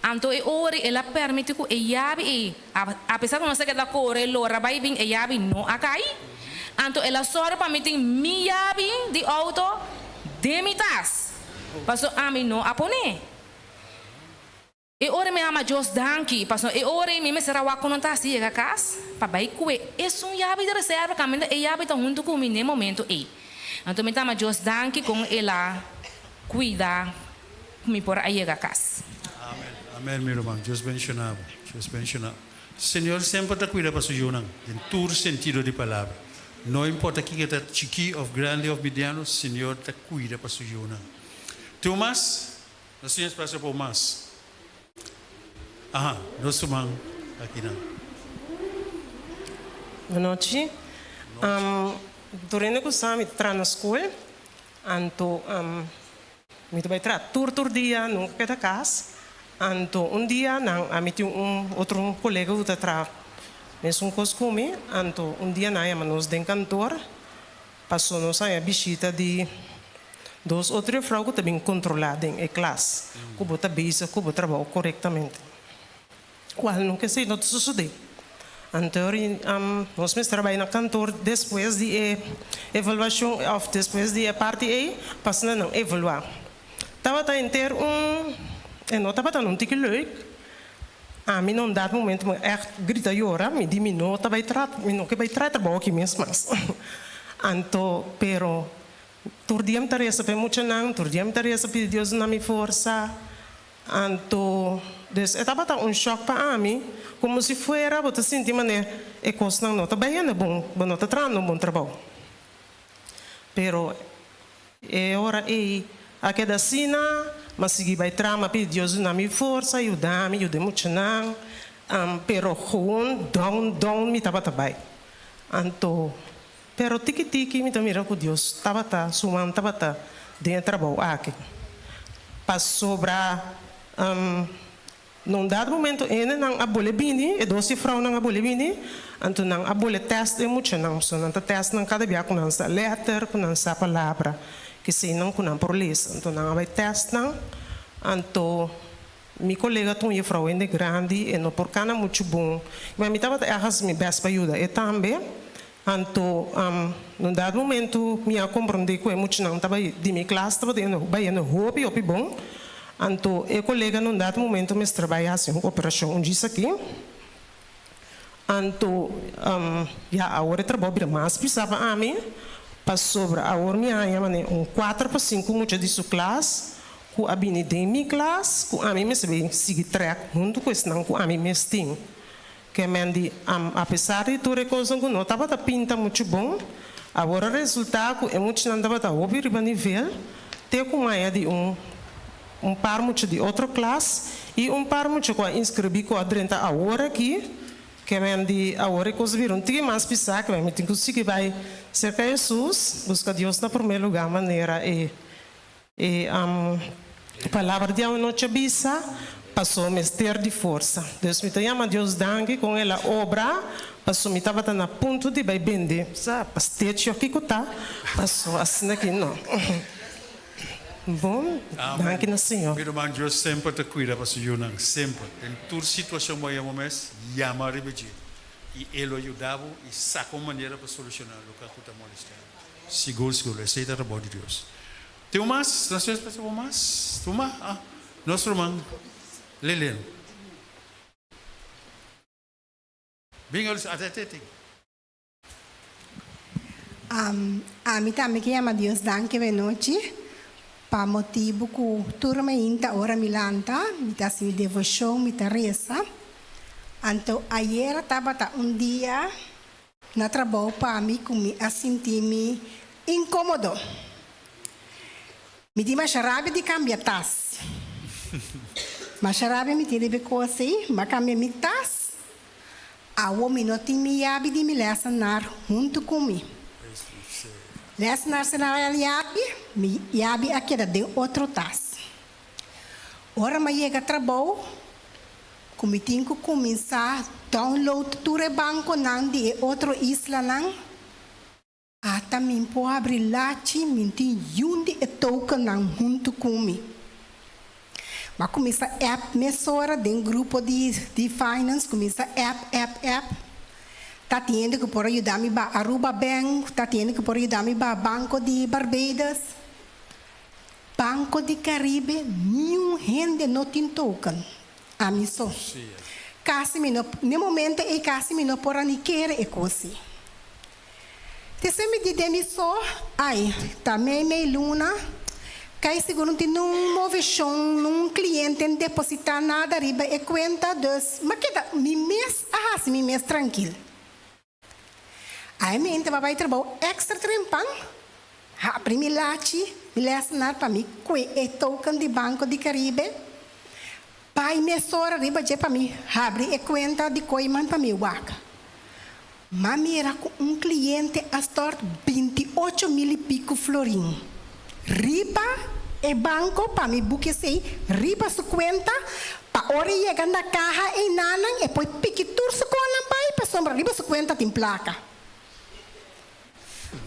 Anto e ora el a permiti cu e yabi ei, apesar cu nos a keda core lora bai bin, e yabi no a cay. Anto el a sòru pa mi tin mi yabi di auto den mi tas, pasobra ami no a pon'é. E ora mi ama Dios danki, pasobra e ora ei mi mester a wak ku no ta hasi yega kas pa bai kue esun yabi di reserva kaminda e yabi ta huntu ku mi n'e momento ei. Anto mi ta ama Dios danki kon el a kuida ku mi por a yega kas. Amen amen mi ruman Dios bendiciona bo Dios bendiciona bo Señor semper ta cuida pa su yunan den tur sentido di palabra no importa kiko ta chiki of grandi of mediano Señor ta cuida pa su yunan tin un mas Nos tin espacio pa un mas. Aha, nos ruman akinan. Bonochi. Tur hende ku sa mi ta traha na skol, anto mi ta bai traha tur tur dia, nunka keda kas. Anto un dia nan ami tin un otro kolega ku ta traha mesun kos ku mi, anto un dia nan a yama nos den kantor Paso nos haña bishita di dos otro jufrou ku ta bin kontrolá den e klas ku bo ta bezig ku bo trabou korektamente. Kual nunka esei no ta sosodé. Anto nos mester a bai na kantor despues di e evaluashon òf despues di e parti ei pa asina nan evaluá. Tabata henter un e no tabata nun tiki leuk. Ami na un dado momento mi ègt grita yora, mi di mi no ta bai tra, mi no ke bai traha e trabou aki mes mas. Anto, pero tur dia mi ta resa pa e muchanan, tur dia mi ta resa pidi Dios duna mi forsa. Anto, dus e tabata un shòk pa ami, komo si fuera bo ta sinti manera e kosnan no ta bai hende bon, bo no ta trahando un bon trabou. Pero E ora ei a keda asina, m'a sigui bai tra, m'a pidi Dios duna mi forsa, yuda mi, yuda e muchanan, pero gewoon down, down mi tabata bai. Anto, pero tiki tiki mi ta mira ku Dios tabata, su man tabata den e trabou aki. Pasobra Na un dado momento hendenan a bole bini, e dos jefrounan a bole bini, anto nan a bole test e muchanan. So nan ta test nan kada bia ku nan sa letter, ku nan sa palabra, keseinan ku nan por lesa. Anto nan a bai test nan, anto mi kolega ta un jefrou hende grandi, e no por kana muchu bon. Ma mi tabata èg hasi mi best pa yuda e tambe. Anto na un dado momento mi a komprondé ku e muchanan ta bai di mi klas tabata bayendo hopi hopi bon. Anto e kolega na un dado momento mester bai hasi un operashon un djis aki. Anto ya awor e trabou bira mas pisá pa ami pasobra awor mi a haña manera un kuater pa sinku mucha di su klas ku a bini den mi klas ku ami mester bai sigui trèk huntu ku esnan ku ami mes tin. Ke men di, Apesar di tur e kosnan ku no tabata pinta muchu bon, awor a resultá ku e muchanan tabata hopi riba nivel, te ku maya di un un par mucha di otro klas i un par mucha ku a inskribí ku a drenta awor aki. Ke men di, Awor e kos a bira un tiki mas pisá, ke men mi tin ku sigui bai serka Hesus, buska Dios na promé lugá manera e E palabra di awanochi a bisa, Paso mester di forsa. Dus mi ta yama Dios danki kon el a obra. Paso mi tabata na punto di bai bende sa pastechi of kiko ta, paso asina ki no. Bon, danki na Señor. Mi ruman, Dios semper ta cuida pa su yunan, semper. Den tur situacion bo yama mes, yama riba dje, y E lo yuda bo y saca un manera pa soluciona loke cu ta molestia bo. Sigur, sigur, esey ta trabou di Dios. Tin un mas? Nos tin espacio pa un mas? Un mas? Ah, nos ruman Lilian. Bin ol ate ate ate. Ami tambe ke yama Dios danki benochi pa motibu ku tur mainta ora mi lanta mi ta hasi mi devoshon, mi ta resa. Anto ayera tabata un dia na trabou pa mi ku mi a sinti mi inkomodo. Mi tin masha rabia di kambia tas. Masha rabia mi tin riba e kos ei, mi a kambia mi tas. Awo mi no tin mi yabi di mi lèsenar huntu ku mi. Lèsenar se na el yabi, mi yabi a keda den otro tas. Ora mi a yega trabou, ku mi tin ku kuminsá download tur e bankonan di e otro islanan, Ata min por habri lachi, min tin yun di e tokennan huntu ku mi. M'a kuminsá app mesora den grupo di di finance, kuminsá app, app, app. Ta tin hende ku por a yuda mi ba Aruba Bank, ta tin hende ku por a yuda mi ba Banco di Barbados. Banco di Caribe niun hende no tin token, ami so. Kasi mi no, n'e momento ei kasi mi no por a ni kere e kos ei. Te mi di den mi so, ai, ta mei mei luna, kai sigur no tin nun moveshon, nun kliente n depositá nada riba e kuenta, dus m'a keda mi mes a hasi mi mes trankil. Ai mi inta bai trabou èkstra trempan, habri mi lachi, mi lèsenar pa mi kue e token di Banko di Karibe, bai mesora riba dje pa mi habri e kuenta di Kooiman pa mi wak. M'a mira ku un kliente a stòrt 28 mil i piku florin riba e banko pa mi buki esei riba su kuenta pa ora e yega na kaha einanan e por piki tur su konan bai pasobra riba su kuenta tin plaka.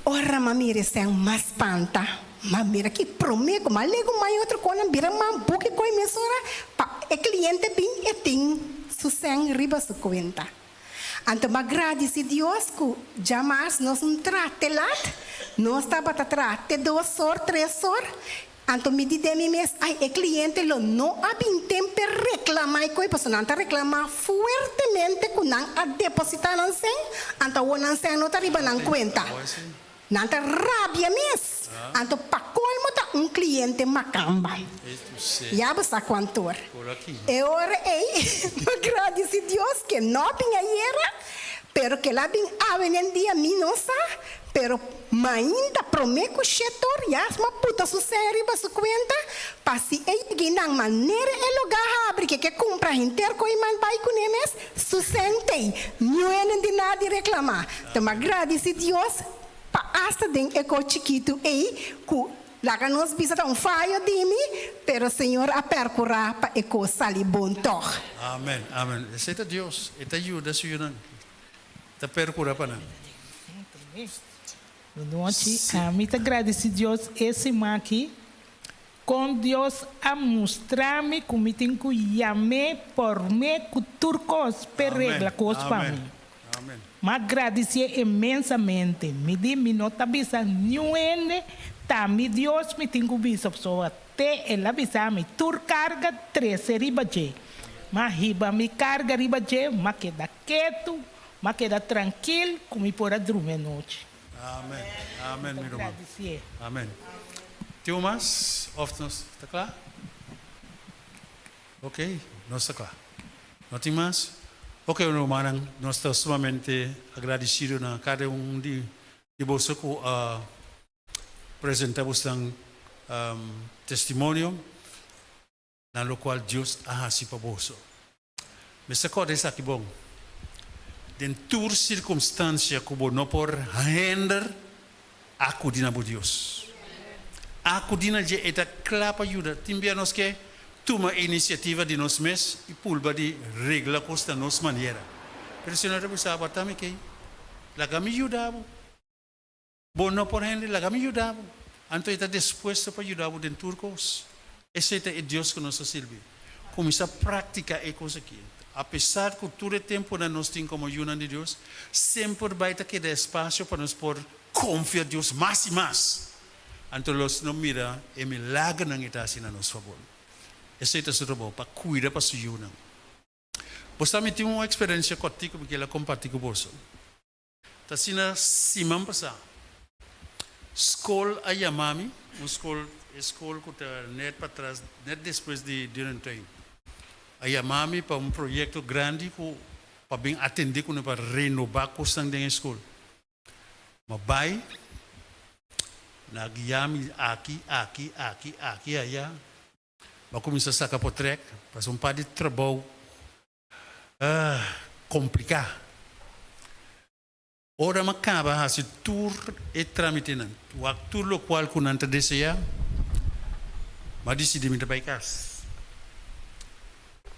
Ora m'a mira esei m'a spanta. M'a mira ki promé ku m'a legu mai otro konan bira m'a buki koe mesora pa e kliente bin e tin su sèn riba su kuenta. Anto m'a gradisi Dios ku djamas nos un tra te lat, nos tabata tra te dos or, tres or, anto mi di den mi mes, ai e kliente lo no a bin ten p'e reklamá e koi, pasobra nan ta reklamá fuertemente ku nan a depositá nan sèn, anto awor nan sèn no ta riba nan kuenta. Nan ta rabia mes. Anto pa colmo ta un cliente macamba. Ya bo sa cuantor. E ora ey mi a gradici Dios ke no a bin ayera, pero ke la bin awe den dia mi no sa, pero mainta prome cu shetor ya a puta su sen riba su cuenta pa si e yegui nan manera e loga habri ke ke cumpra henter cu e man bay cune mes, su sen tey. Niun di nadi reclama. Ta m'a gradisi Dios pa asta den e kos chikitu ei ku laga nos bisa ta un fayo di mi, pero Señor a perkurá pa e kos sali bon tòg. Amen, amen. Esei ta Dios. E ta yuda su yunan. Ta perkurá pa nan. Bon nochi. Ami ta gradisi Dios e siman aki kon Dios a mustra mi ku mi tin ku yam'é por me ku tur kos p'e regla kos pa mi. M'a gradisié inmensamente. Mi di mi no ta bisa niun hende, ta mi Dios mi tin ku bisa pasobra te el a bisa mi tur karga trese riba dje. M'a hiba mi karga riba dje, m'a keda ketu, m'a keda trankil ku mi por a drumi anochi. Amen, amen mi Ta ruman. gradisié. Amen. Tin un mas of nos ta kla? Ok, nos ta kla. No tin mas? Ok, rumannan, nos ta sumamente agradecido na cada un di di boso cu a presenta bosnan testimonio na locual Dios a haci pa boso. Mester corda esaki bon, den tur circumstancia cu bo no por hender, acudi na bo Dios. Acudi na dje, e ta cla pa yuda. Tin bia nos ke tuma e iniciativa di nos mes y pulba di regla cos na nos manera. Pero Señor ta bisa bo, ata mi kei, laga mi yuda bo. Bo no por hende, laga mi yuda bo. Anto e ta dispuesto pa yuda bo den tur kos. Esei ta e Dios ku nos ta sirbi. Kuminsá praktiká e kos aki. Apesar ku tur e tempunan nos tin komo yunan di Dios, semper bai ta keda espasio pa nos por konfia Dios mas i mas. Anto los no mira e milagernan e ta hasi na nos fabor. Esei ta su trabou, pa kuida pa su yunan. Bo sa mi tin un eksperensia kòrtiku mi kier a kompartí ku boso. Ta asina siman pasá, skol a yama mi, un skol, e skol ku ta nèt patras, nèt despues di Dierentuin, a yama mi pa un proyekto grandi ku pa bin atendé kuné pa renobá kosnan den e skol. Ma bai, nan a guia mi aki, aki, aki, aki, aya. Bo a kuminsá saka potrèk, pasobra un par di trabou kompliká. Ora mi a kaba hasi tur e trámitenan, wak tur lokual ku nan ta deseá, mi a disidí mi ta bai kas.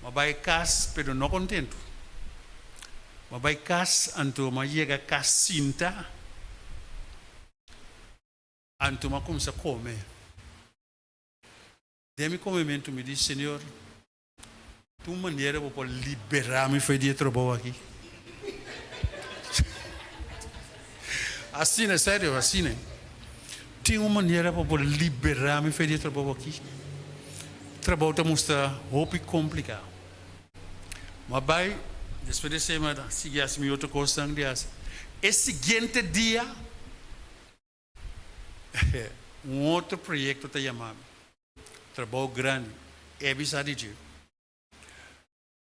Mi a bai kas, pero no kontentu. Mi a bai kas, anto mi a yega kas sinta, anto mi a kuminsá kome. Den mi komementu mi di, Señor, tin un manera bo por liberá mi fo'i di e trabou aki? Asina, serio, asina. Tin un manera bo por liberá mi fo'i di e trabou aki? Trabou ta mustra hopi kompliká. Mi a bai, despues di esei mi a sigui hasi mi otro kosnan di hasi. E siguiente dia. Un otro proyecto ta yama mi. Trabou grandi. E bisa di dje.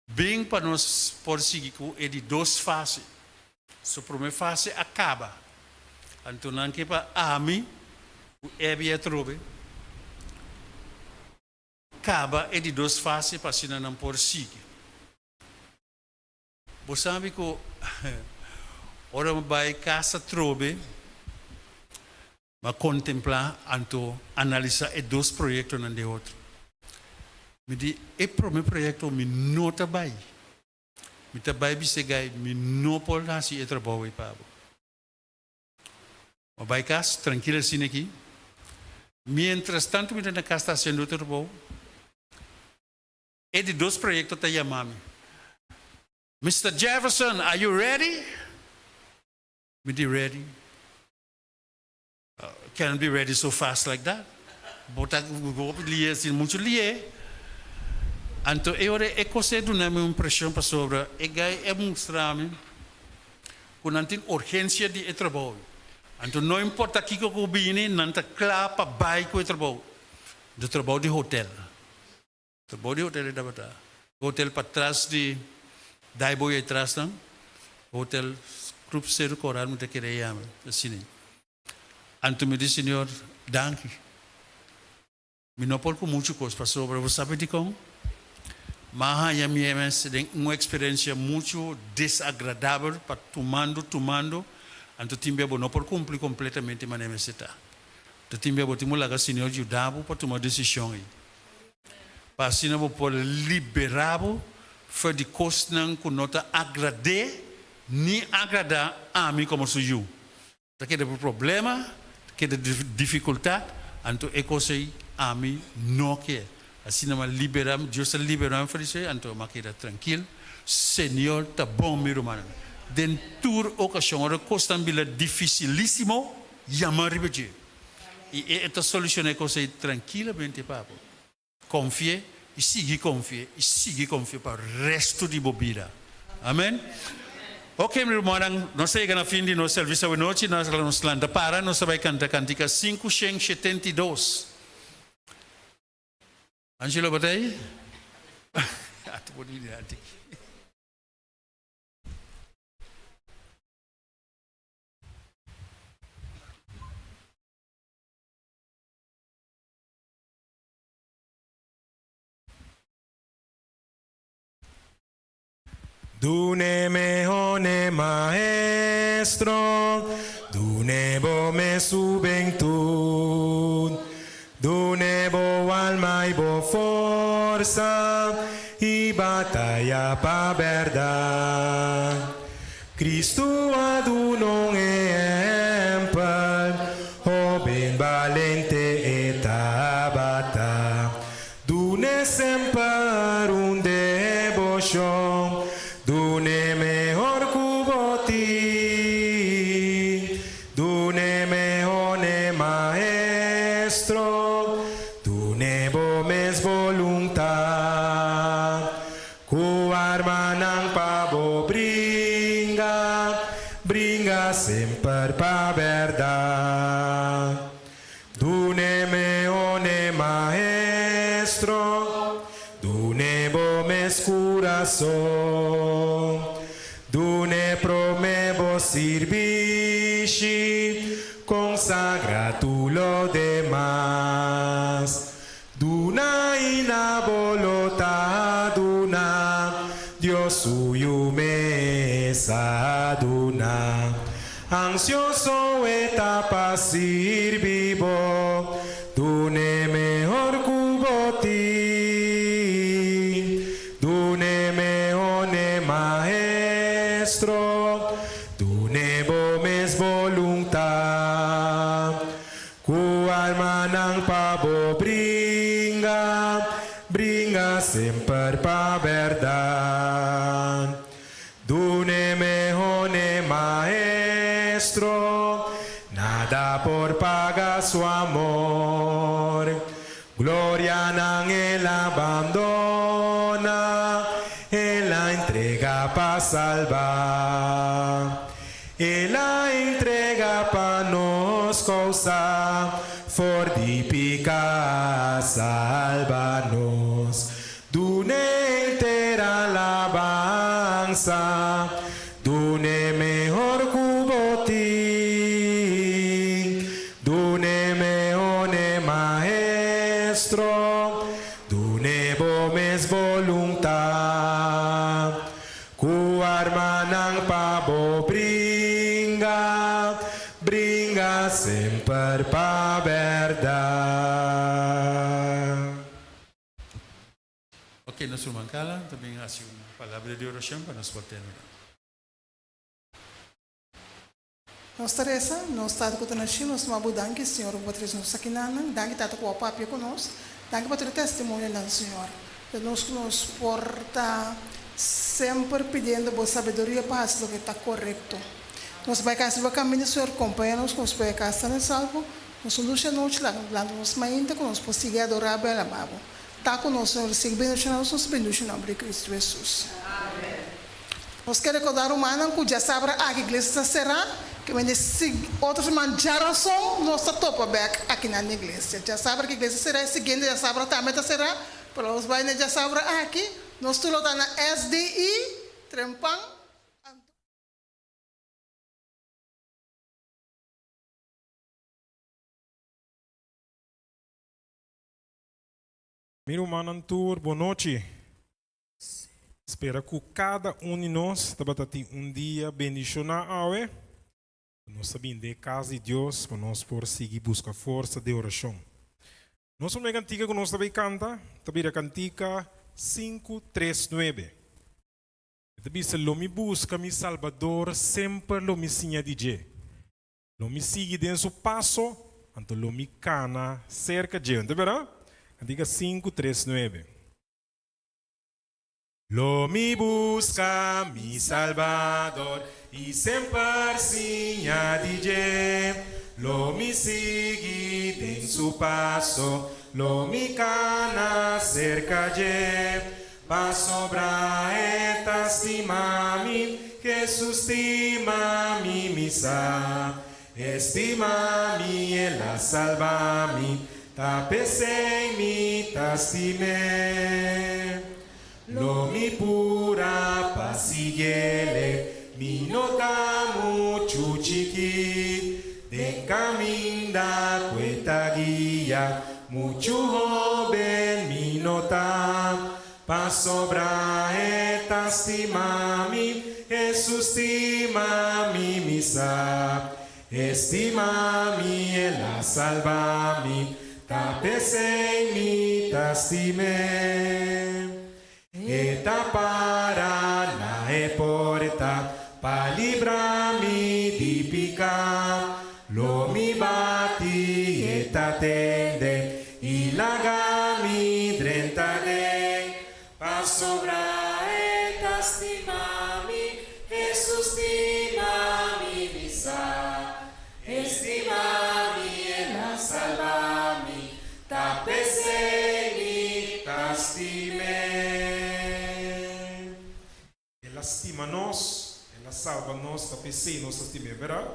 Bin pa nos por sigui cu e di dos fase. Su prome fase a caba. Anto nan ke pa ami cu Ebi atrobe caba e di dos fase pa asina nan por sigui. Bo sabi ku ora mi bai kas atrobe, mi a kontemplá anto analisá e dos proyektonan den otro. Mi di, e promé proyekto mi no ta bai. Mi ta bai bisa e gai, mi no por hasi e trabou ei pa bo. Mi a bai kas trankil asina aki. Miéntras tantu mi ta na kas ta hasiendo otro trabou. E di dos proyecto ta yama mi. Mister Jefferson, are you ready? Mi di ready. Can't be ready so fast like that. Bo ta hopi lihe asina, muchu lihe. Anto e ora e cos ei duna mi un impresion pasobra e guy a mustra mi cu nan tin urgencia di e trabou. Anto no importa kico cu bini, nan ta cla pa bay cu e trabou. Di trabou di hotel. Trabou di hotel e tabata. Hotel patras di Daiboy ei trasnan, hotel Club Cerro Coral mi ta kere yama asina. Anto mi di Señor, danki. Mi no por ku muchu kos pasobra bo sabi dikon? M'a haña mi mes den un eksperensia muchu desagradabel pa tumando tumando, anto tin bia bo no por kumpli kompletamente manera mester ta. Ta tin bia bo tin ku laga Señor yuda bo pa tuma desishon ei. Pa asina bo por liberá bo for di kosnan ku no ta agrad'é ni agradá ami komo su yu. Ta keda por problema, ta keda difikultat, anto e kos ei ami no ke. Asina mi a liberá, Dios a liberá mi for di esei, anto mi a keda trankil. Señor ta bon, mi rumannan. Den tur okashon, ora kosnan bira difisilísimo, yama riba dje. I e ta soluciona e cos ei trankilamente pa bo. Confie i sigui confie i sigui confie pa resto di bo bida. Amen. Ok mi rumannan, nos a yega na fin di nos servicio awenochi. Nos a nos lanta para, nos ta bai canta cantica 572. Angelo bo ta ei? Ata bo di dilanti. Dun'e mehone maestro, dun'e bo mes hubentud, dun'e bo alma i bo forsa i bataya pa berdad. boluntat. Ku armanan pa bo bringa, bringa semper pa bèrdat. Dun'e mehó n'e Maestro, dun'e bo mes kurason. Dun'e promé bo sirbishi, konsagrá tur lo demas. Duna i na bo lo ta duna, Dios su Yu mes a duna. Ansioso e ta pa sirbi bo, dun'e mehor ku bo tin. Dun'e mehor n'e Maestro, dun'e bo mes boluntat. Ku almanan pa bo bringa, bringa semper pa bèrdat. Dun'e mehó n'e Maestro, nada por paga su amor. Glorianan el a bandona, el a entrega pa salba. El a entrega pa nos kousa, for di piká salba nos. Dun'e henter alabansa, dun'e mehor ku bo tin. Dun'e mehor n'e Maestro, dun'e bo mes boluntat. Ku armanan pa bo bringa, bringa semper pa bèrdat. Ok, nos ruman Carla ta bin hasi un palabra di orashon pa nos por terminá. Nos ta resa, Nos Tata ku ta na shelu, nos ta maba bo danki, Señor, ku bo a trese nos akinanan. Danki, Tata, ku bo a papia ku nos. Danki pa tur e testimonionan, Señor. Ta nos ku nos por ta semper pidiendo bo sabiduria pa hasi loke ta korekto. Nos bai kas riba kaminda, Señor, kompaña nos ku nos por yega kas san i salvo. Nos un dushi anochi laga lanta nos mainta ku nos por sigui adorá bo i alabá bo. Ta ku nos, Señor, sigui bendishoná nos, nos ta bendishoná den nomber di Kristu Hesus. Nos ke rekordá rumannan ku djasabra aki iglesia ta será, ke mende si otro siman djarason nos ta topa bèk akinan na iglesia. Djasabra ki iglesia será e siguiente djasabra tambe ta será, pero nos bai na djasabra aki, nos tur lo ta na SDI, Trempan, anto. Mi rumannan tur, bon nochi. Spera ku kada un di nos tabata tin un dia bendishoná awe. Nos ta bin den e kas di Dios pa nos por sigui buska forsa den orashon. Nos promé kantika ku nos ta bai kanta ta bira kantika sinku tres nuebe. E ta bisa, Lo mi buska mi Salbador, semper lo mi siña di dje. Lo mi sigui den su paso, anto lo mi kana serka dje. Ta bira? Kantika sinku tres nuebe. Lo mi buska mi Salbador i semper siña di dje. Lo mi sigui den su paso, lo mi kana serka dje. Pasobra e ta stima mi, Hesus stima mi, mi sa. E stima mi, el a salba mi, ta p'esei mi ta stim'é. Lo mi pura pa siguiele, mi no ta muchu chikí. Den kaminda ku e ta guia, muchu hóben mi no ta. Pasobra e ta stima mi, Hesus stima mi, mi sa. E stima mi, el a salba mi, ta p'esei mi ta stim'é. E ta para na e porta pa libra mi di piká. Lo mi bati, e ta tende i laga mi drenta den. Pasobra e ta stima mi, Hesus stima mi, mi sa. E stima mi, el a salba mi, ta p'esei mi. stim'é. El a stima nos, el a salba nos, ta p'esei nos ta stim'é, bèrdat?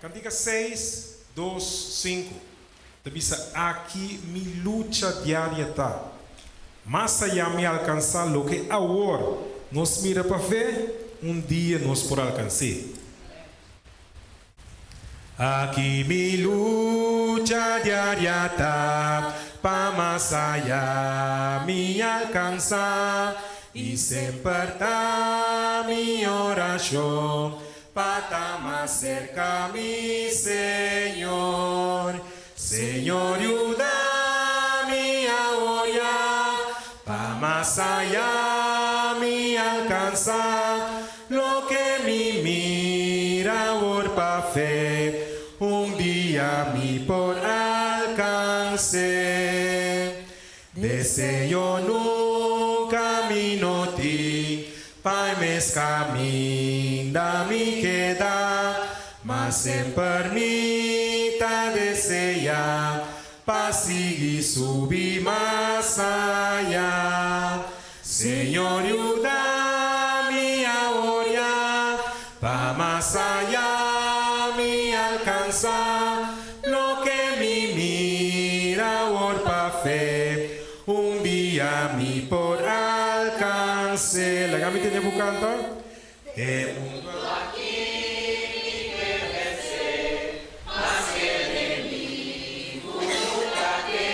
Kantika seis, dos, sinku ta bisa, Aki mi lucha diaria ta, mas ayá mi alkansá loke awor nos mira pa fe, un dia nos por alkans'é. Aki mi lucha diaria ta, pa mas aya mi alcansa, y semper ta mi oracion, pa ta mas cerca mi Señor. Señor yuda mi awor ya, pa mas aya mi alcansa, Loke mi mira awor pa fe, un dia mi por alcans'é. Deseo nunca mi no tin, pa e mes caminda mi keda, ma semper mi ta desea pa sigui subi mas aya. Señor yuda mi awor ya, pa mas aya mi alcansa loke mi mira awor pa fe, un dia mi por alcanse. Laga mi tende bo canta. E mundu aki mi ke vense, mas e enemigu ta ke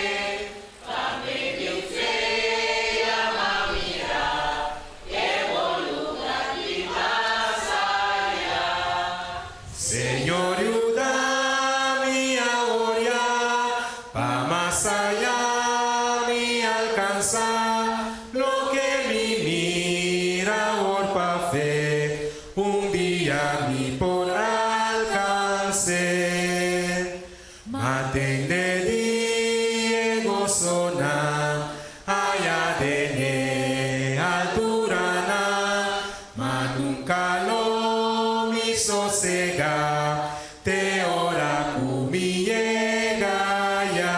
pa medio fe yama mira e bon luga di mas aya. Señor yuda mi awor ya, pa mas aya mi alcansa Loke mi mira awor pa fe, un dia mi por alcans'é. Ma tende di e gosonan aya den e alturanan, ma nunca lo mi sosega te ora cu mi yega aya.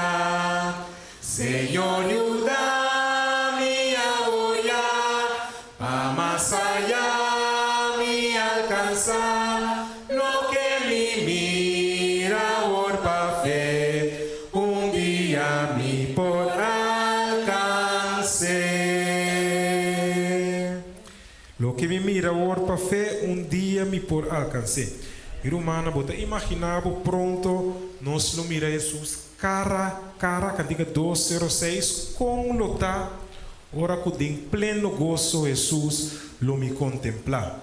Señor yuda mi awor ya, pa mas aya mi alcansa loke mi mira awor pa fe, un dia mi por alcans'é. Loke mi mira awor pa fe, un dia mi por alcans'é. Mi rumannan, bo ta imaginá bo pronto nos lo mira Hesus Cara cara cantica dos sero seis con lo ta ora cu den pleno goso Hesus lo mi contempla.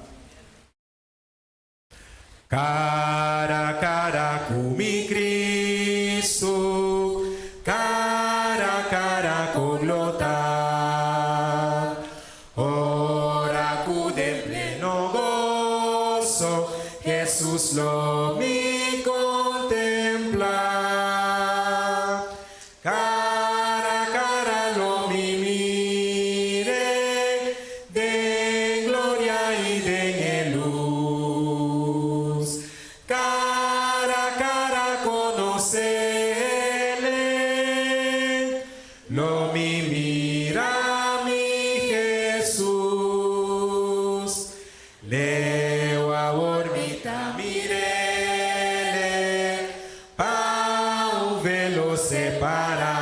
Cara cara cu mi Cristo, cara cara con lo ta ora cu den pleno goso Hesus lo mi contemplá. Cara cara lo mi mire den gloria y den e luz. Cara cara conocele. Lo mi mira mi Hesus. Leu awor mi ta mirele, pa un velo separa.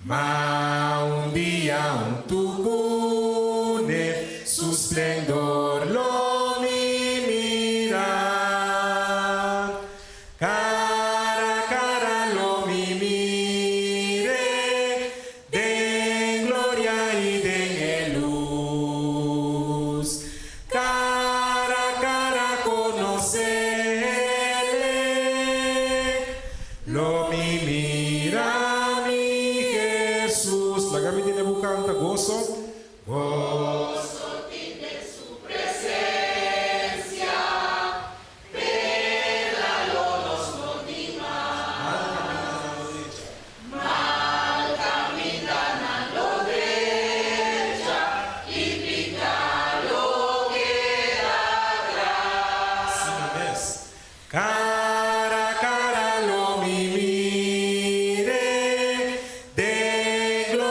Ma un dia huntu cune su splendor lo mi mira. Cara cara lo mi mire den gloria y den e luz. Cara cara conocele lo mi mira mi Jesus. Laga mi tende bo canta goso. Goso tin den su presencia. Pena lo nos no tin mas. Mal caminda nan lo drecha y pica lo keda atras. Asina mes. Cara cara lo mi mire den.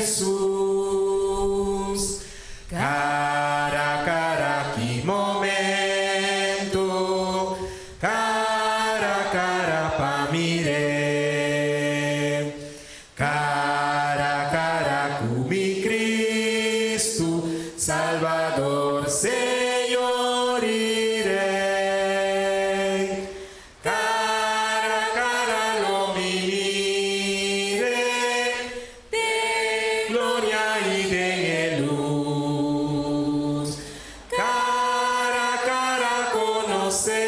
Hesus. Cara cara ki momento, cara cara pa mir'é. Cara cara cu mi Cristo, Salvador, Señor y Rey. Cara cara lo mi mir'é, den gloria y den e luz. Cara cara conocer'é,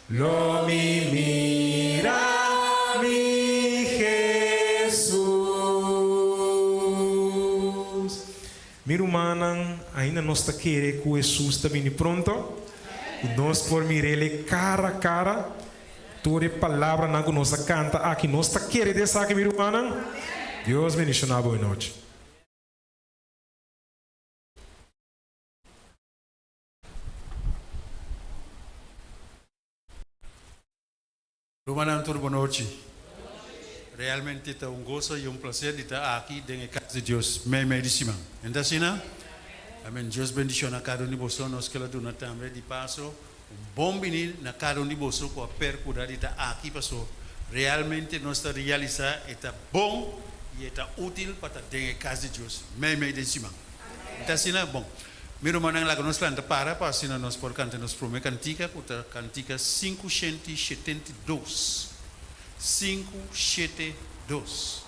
lo mi mira mi Hesus. Mi rumannan, ainda nos ta kere ku Hesus ta bini pronto? Ku nos por mir'El kara a kara? Tur e palabranan ku nos a kanta aki, nos ta kere di esaki, mi rumannan? Dios bendishoná bo e nochi. Rumannan tur bonochi. Realmente ta un goso y un placer di ta aki den e cas di Dios mei mei di siman. No ta asina? Amen. Dios bendiciona cada un di boso. Nos kela duna tambe di paso un bon bini na cada un di boso cu a percura di ta aki paso realmente nos ta realisa e ta bon y e ta util pa ta den e cas di Dios mei mei den siman. No ta asina? Bon. Mi rumannan laga nos lanta para pa asina nos por kanta nos prome kantika ku ta kantika 572. 572.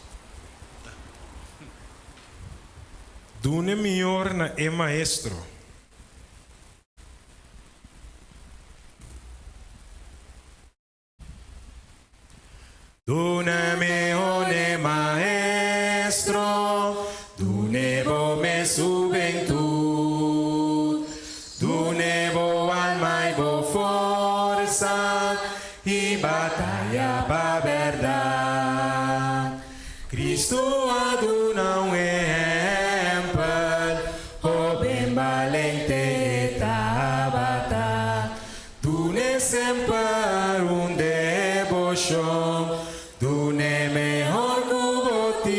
Dune mior na e maestro. Duna mehor n'e maestro, dun'e bo mes hubentud, dun'e bo alma i bo forsa, i bataya pa berdad. Cristo a duna un ehempel, hoben balente e tabata. Dun'e semper un deboshon, dun'e mehor ku bo tin.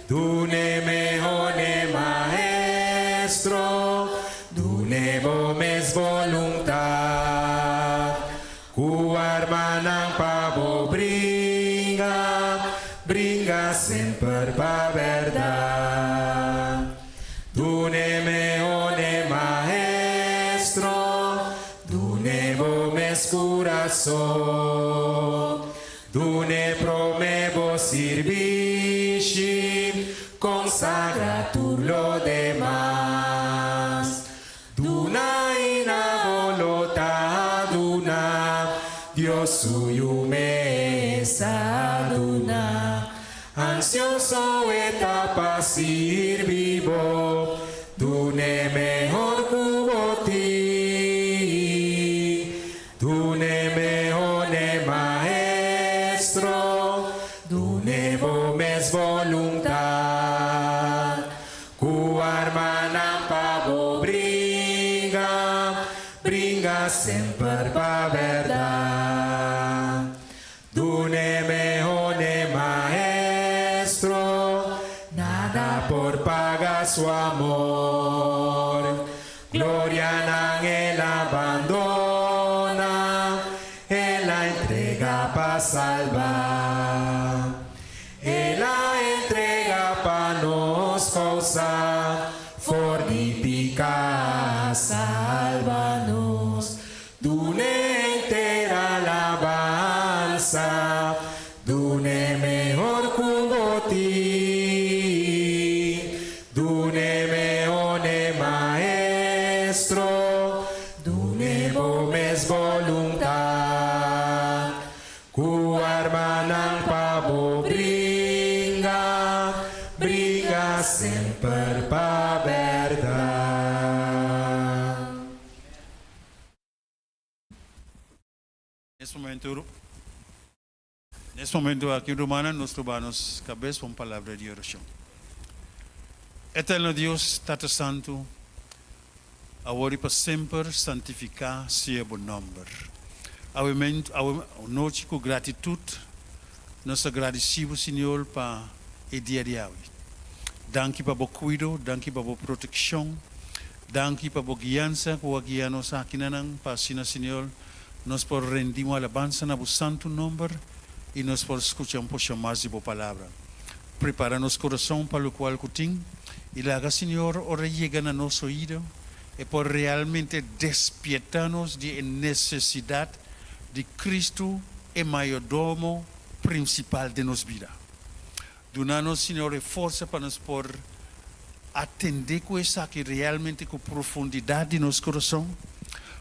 Dun'e mehor n'e maestro, dun'e bo mes boluntat. Ku armanan pa bo bringa, bringa semper pa bèrdat. Dun'e mehor n'e maestro, dun'e bo mes kurason. Dun'e promé bo sirbishi, konsagra tur lo demas. Duna i na bo lo ta duna, Dios su Yu mes a duna. Ansioso e ta pa sirbi bo, dun'e mehor ku bo tin. Dun'e mehor n'e Maestro, dun'e bo mes boluntat. Ku armanan pa bo bringa, bringa semper pa bèrdat. Dun'e mehó n'e Maestro, nada por paga su amor. Glorianan el a bandona, el a entrega pa salba. El a entrega pa nos kousa, for di piká salba nos. Dun'e henter alabansa, dun'e mehor ku bo tin. Dun'e mehor n'e Maestro, dun'e bo mes boluntat. Ku armanan pa bo bringa, bringa semper pa bèrdat. Nes momento, nes momento aki rumannan nos lo baha nos kabes pa un palabra di orashon. Eterno Dios, Tata Santu, awor i pa semper santifiká sea bo nòmber. Awe awe nochi ku gratitut. Nos ta gradisí bo, Señor, pa e dia di awe. Danki pa bo kuido, danki pa bo protekshon, danki pa bo guiansa ku a guia nos akinanan pa asina, Señor, nos por rendí un alabansa na bo santu nomber i nos por skucha un porshon mas di bo palabra. Prepara nos kurason pa lokual ku tin i laga, Señor, ora yega na nos oido e por realmente despietá nos di e nesesidat di Kristu e mayordomo prinsipal den nos bida. Duna nos, Señor, e forsa pa nos por atendé ku esaki realmente ku profundidat di nos kurason,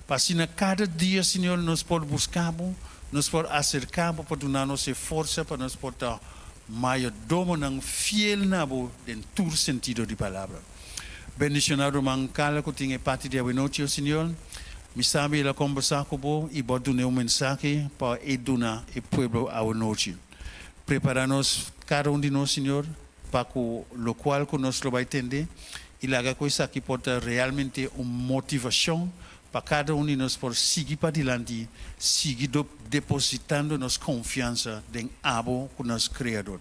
pa asina kada dia, Señor, nos por buska Bo, nos por aserká Bo pa duna nos e forsa pa nos por ta mayordomonan fiel na Bo den tur sentido di palabra. Bendiciona ruman Carla cu tin e parti di awenochi, o Señor. Mi sabi el a combersa cu bo y bo a duna e un mensahe pa e duna e pueblo awenochi. Prepara nos, cada un di nos, Señor, pa cu locual cu nos lo bay tende y laga cu esaki por ta realmente un motivacion pa cada un di nos por sigui padilanti, sigui depositando nos confiansa den Abo cu nos Creador.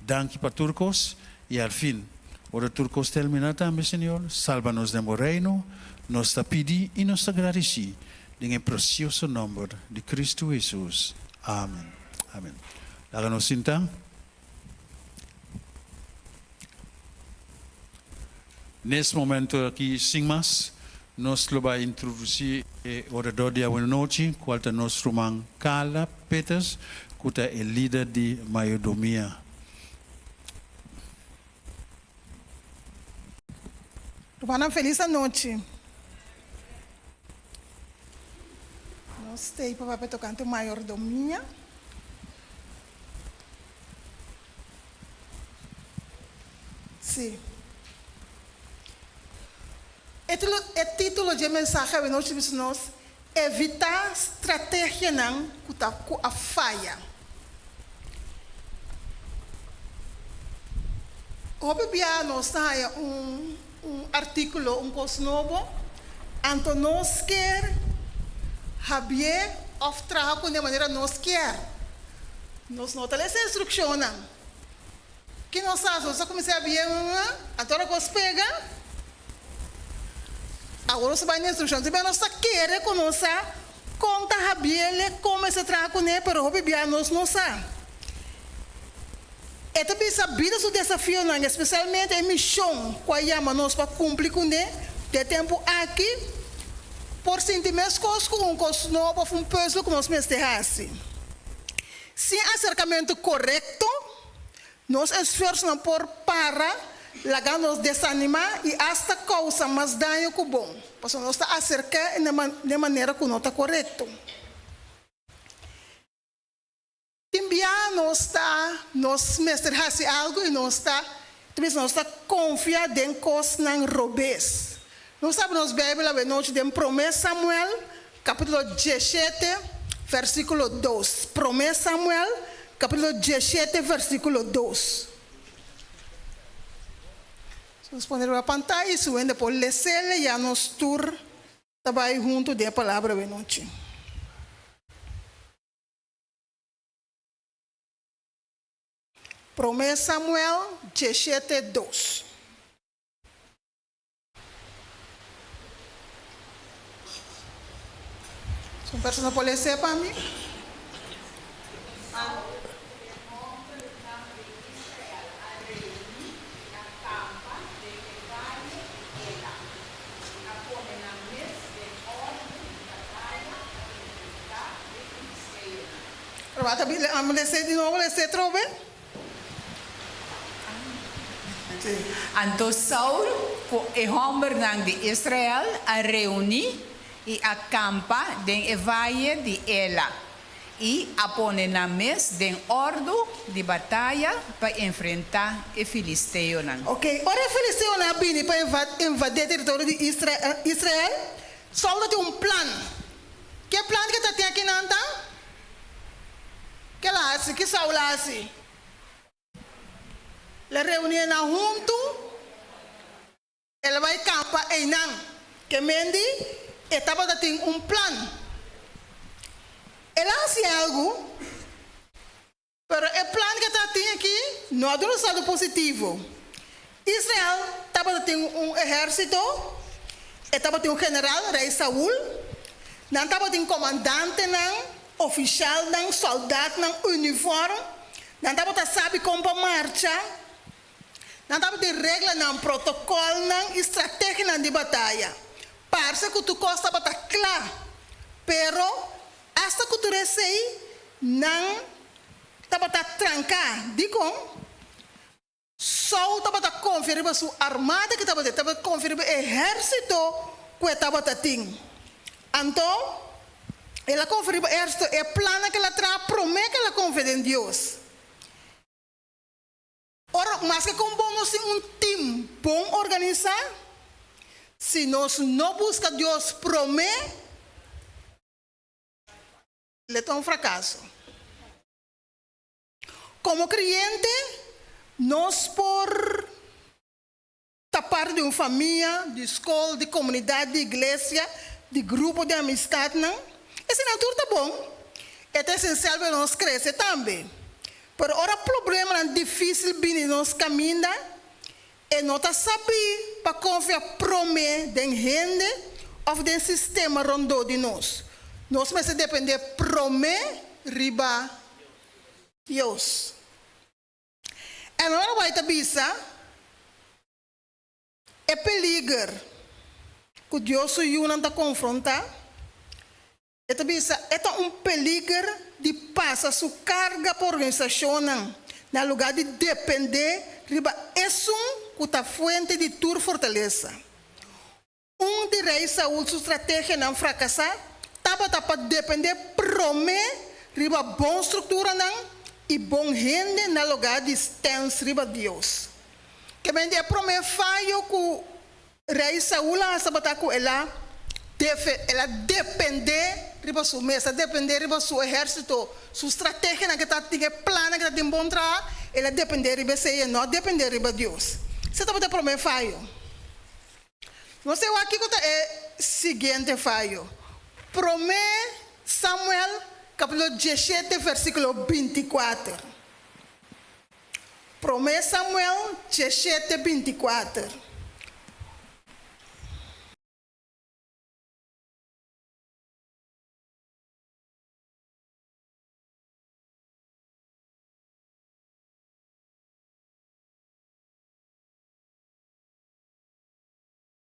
Danki pa tur cos y al fin, ora tur cos termina tambe, Señor, salba nos den Bo Reino, nos ta pidi y nos ta gradici den e precioso nomber di Cristo Jesus. Amen. Amen. Laga nos sinta. Nes momento aki, sin mas, nos lo bay introduci e orador di awenochi, cual ta nos ruman Carla Peters, cu ta e lider di mayordomia. Rumannan felis anochi. Nos ta ei pa papia tocante mayordomia. Sí. E e título dje mensahe awenochi bisa nos, Evitá strategianan ku ta ku a faya. Hopi bia nos ta haña un un artíkulo, un kos nobo, anto nos kier habié òf traha kuné manera nos kier. Nos no ta lesa instrukshonnan. Ki nos hasi? Nos ta kuminsá habié, anto ora kos pega, Awor nos ta bai na instrukshon. Tin bia nos ta kere ku nos sa kon ta habiele, kon mester traha kuné, pero hopi bia nos no sa. E ta bisa bida su desafionan, espesialmente e mishon ku a yama nos pa kumpli kuné den e tempu aki, por sinti meskos ku un kos nobo òf un pùzel ku nos mester hasi. Sin aserkamentu korekto, Nos esfuersonan por para, laga nos desanimá i asta kousa mas daño ku bon, pasobra nos ta aserká e na e manera ku no ta korekto. Tin biaha nos ta nos mester hasi algu i nos ta ta bisa nos ta konfia den kosnan robes. Nos ta abri nos Beibel awenochi den Promé Samuel Capítulo diesshete, versículo dos. Promé Samuel, capítulo diesshete, versículo dos. Nos pone riba pantaya y su hende por lesele ya nos tur ta bay hunto den e palabra awe nochi. Promé Samuel diesshete, dos. Si un persona por les'é pa mi. Amo les'é di nobo, les'é atrobe. Anto Saul ku e hòmbernan di Israel a reuní i a kampa den e vaye di Ela, i a pone nan mes den òrdu di bataya pa enfrentá e filisteonan. Ok, ora e filisteonan a bini pa invadé teritorio di Israel, Saul ta tin un plan. Ke plan ke ta tin akinan ta? Ke el a hasi? Ki Saul a hasi? El a reuní nan huntu, el a bai kampa einan. Ke men di e tabata tin un plan. El a hasi algu, pero e. no a duna saldo positivo. Israel tabata tin un ehérsito, e tabatin un general, Rei Saul, nan tabatin komandantenan, ofishalnan, sòldatnan unifòrm, nan tabata sabi kon pa marcha, nan tabatin reglanan, protokòlnan i strategianan di bataya. Parse ku tur kos tabata kla, pero asta ku tur esei nan tabata tranká. Dikon? Saul tabata konfia riba su armada ku tabata, e tabata konfia riba e ehérsito ku e tabata tin. Anto, el a konfia riba e ehérsito, e plannan ku el a traha promé ku el a konfia den Dios. Ora, maske kon bon nos tin un tim bon organisá, si nos no buska Dios promé, lo ta un frakaso. Komo kreyente, nos por ta parti di un famia, di skol, di komunidat, di iglesia, di grupo di amistatnan. Eseinan tur ta bon. E ta esensial pa nos krese tambe. Pero ora problemanan difísil bini nos kaminda, e no ta sabí pa konfia promé den hende òf den sistema rondó di nos. Nos mester dependé promé riba Dios. En ora bai ta bisa e peliger ku Dios su yunan ta konfrontá, e ta bisa e ta un peliger di pasa su karga pa organisashonnan na lugá di dependé riba esun ku ta fuente di tur fortalesa. Un di Rei Saul su strategianan frakasá tabata pa dependé promé riba bon strukturanan i bon hende na lugá di stèns riba Dios. Ke men di e promé fayo ku Rei Saul a hasi tabata ku el a el a dependé riba su mes, a dependé riba su ehérsito, su strategianan ku e tabatin, e plannan ku e tabatin bon traha, el a dependé riba esei, e no a dependé riba Dios. Esei tabata e promé fayo. Nos ta wak kiko ta e siguiente fayo. Promé Samuel kapitulo dieshete versíkulo bintikuater. Promé Samuel dieshete bintikuater.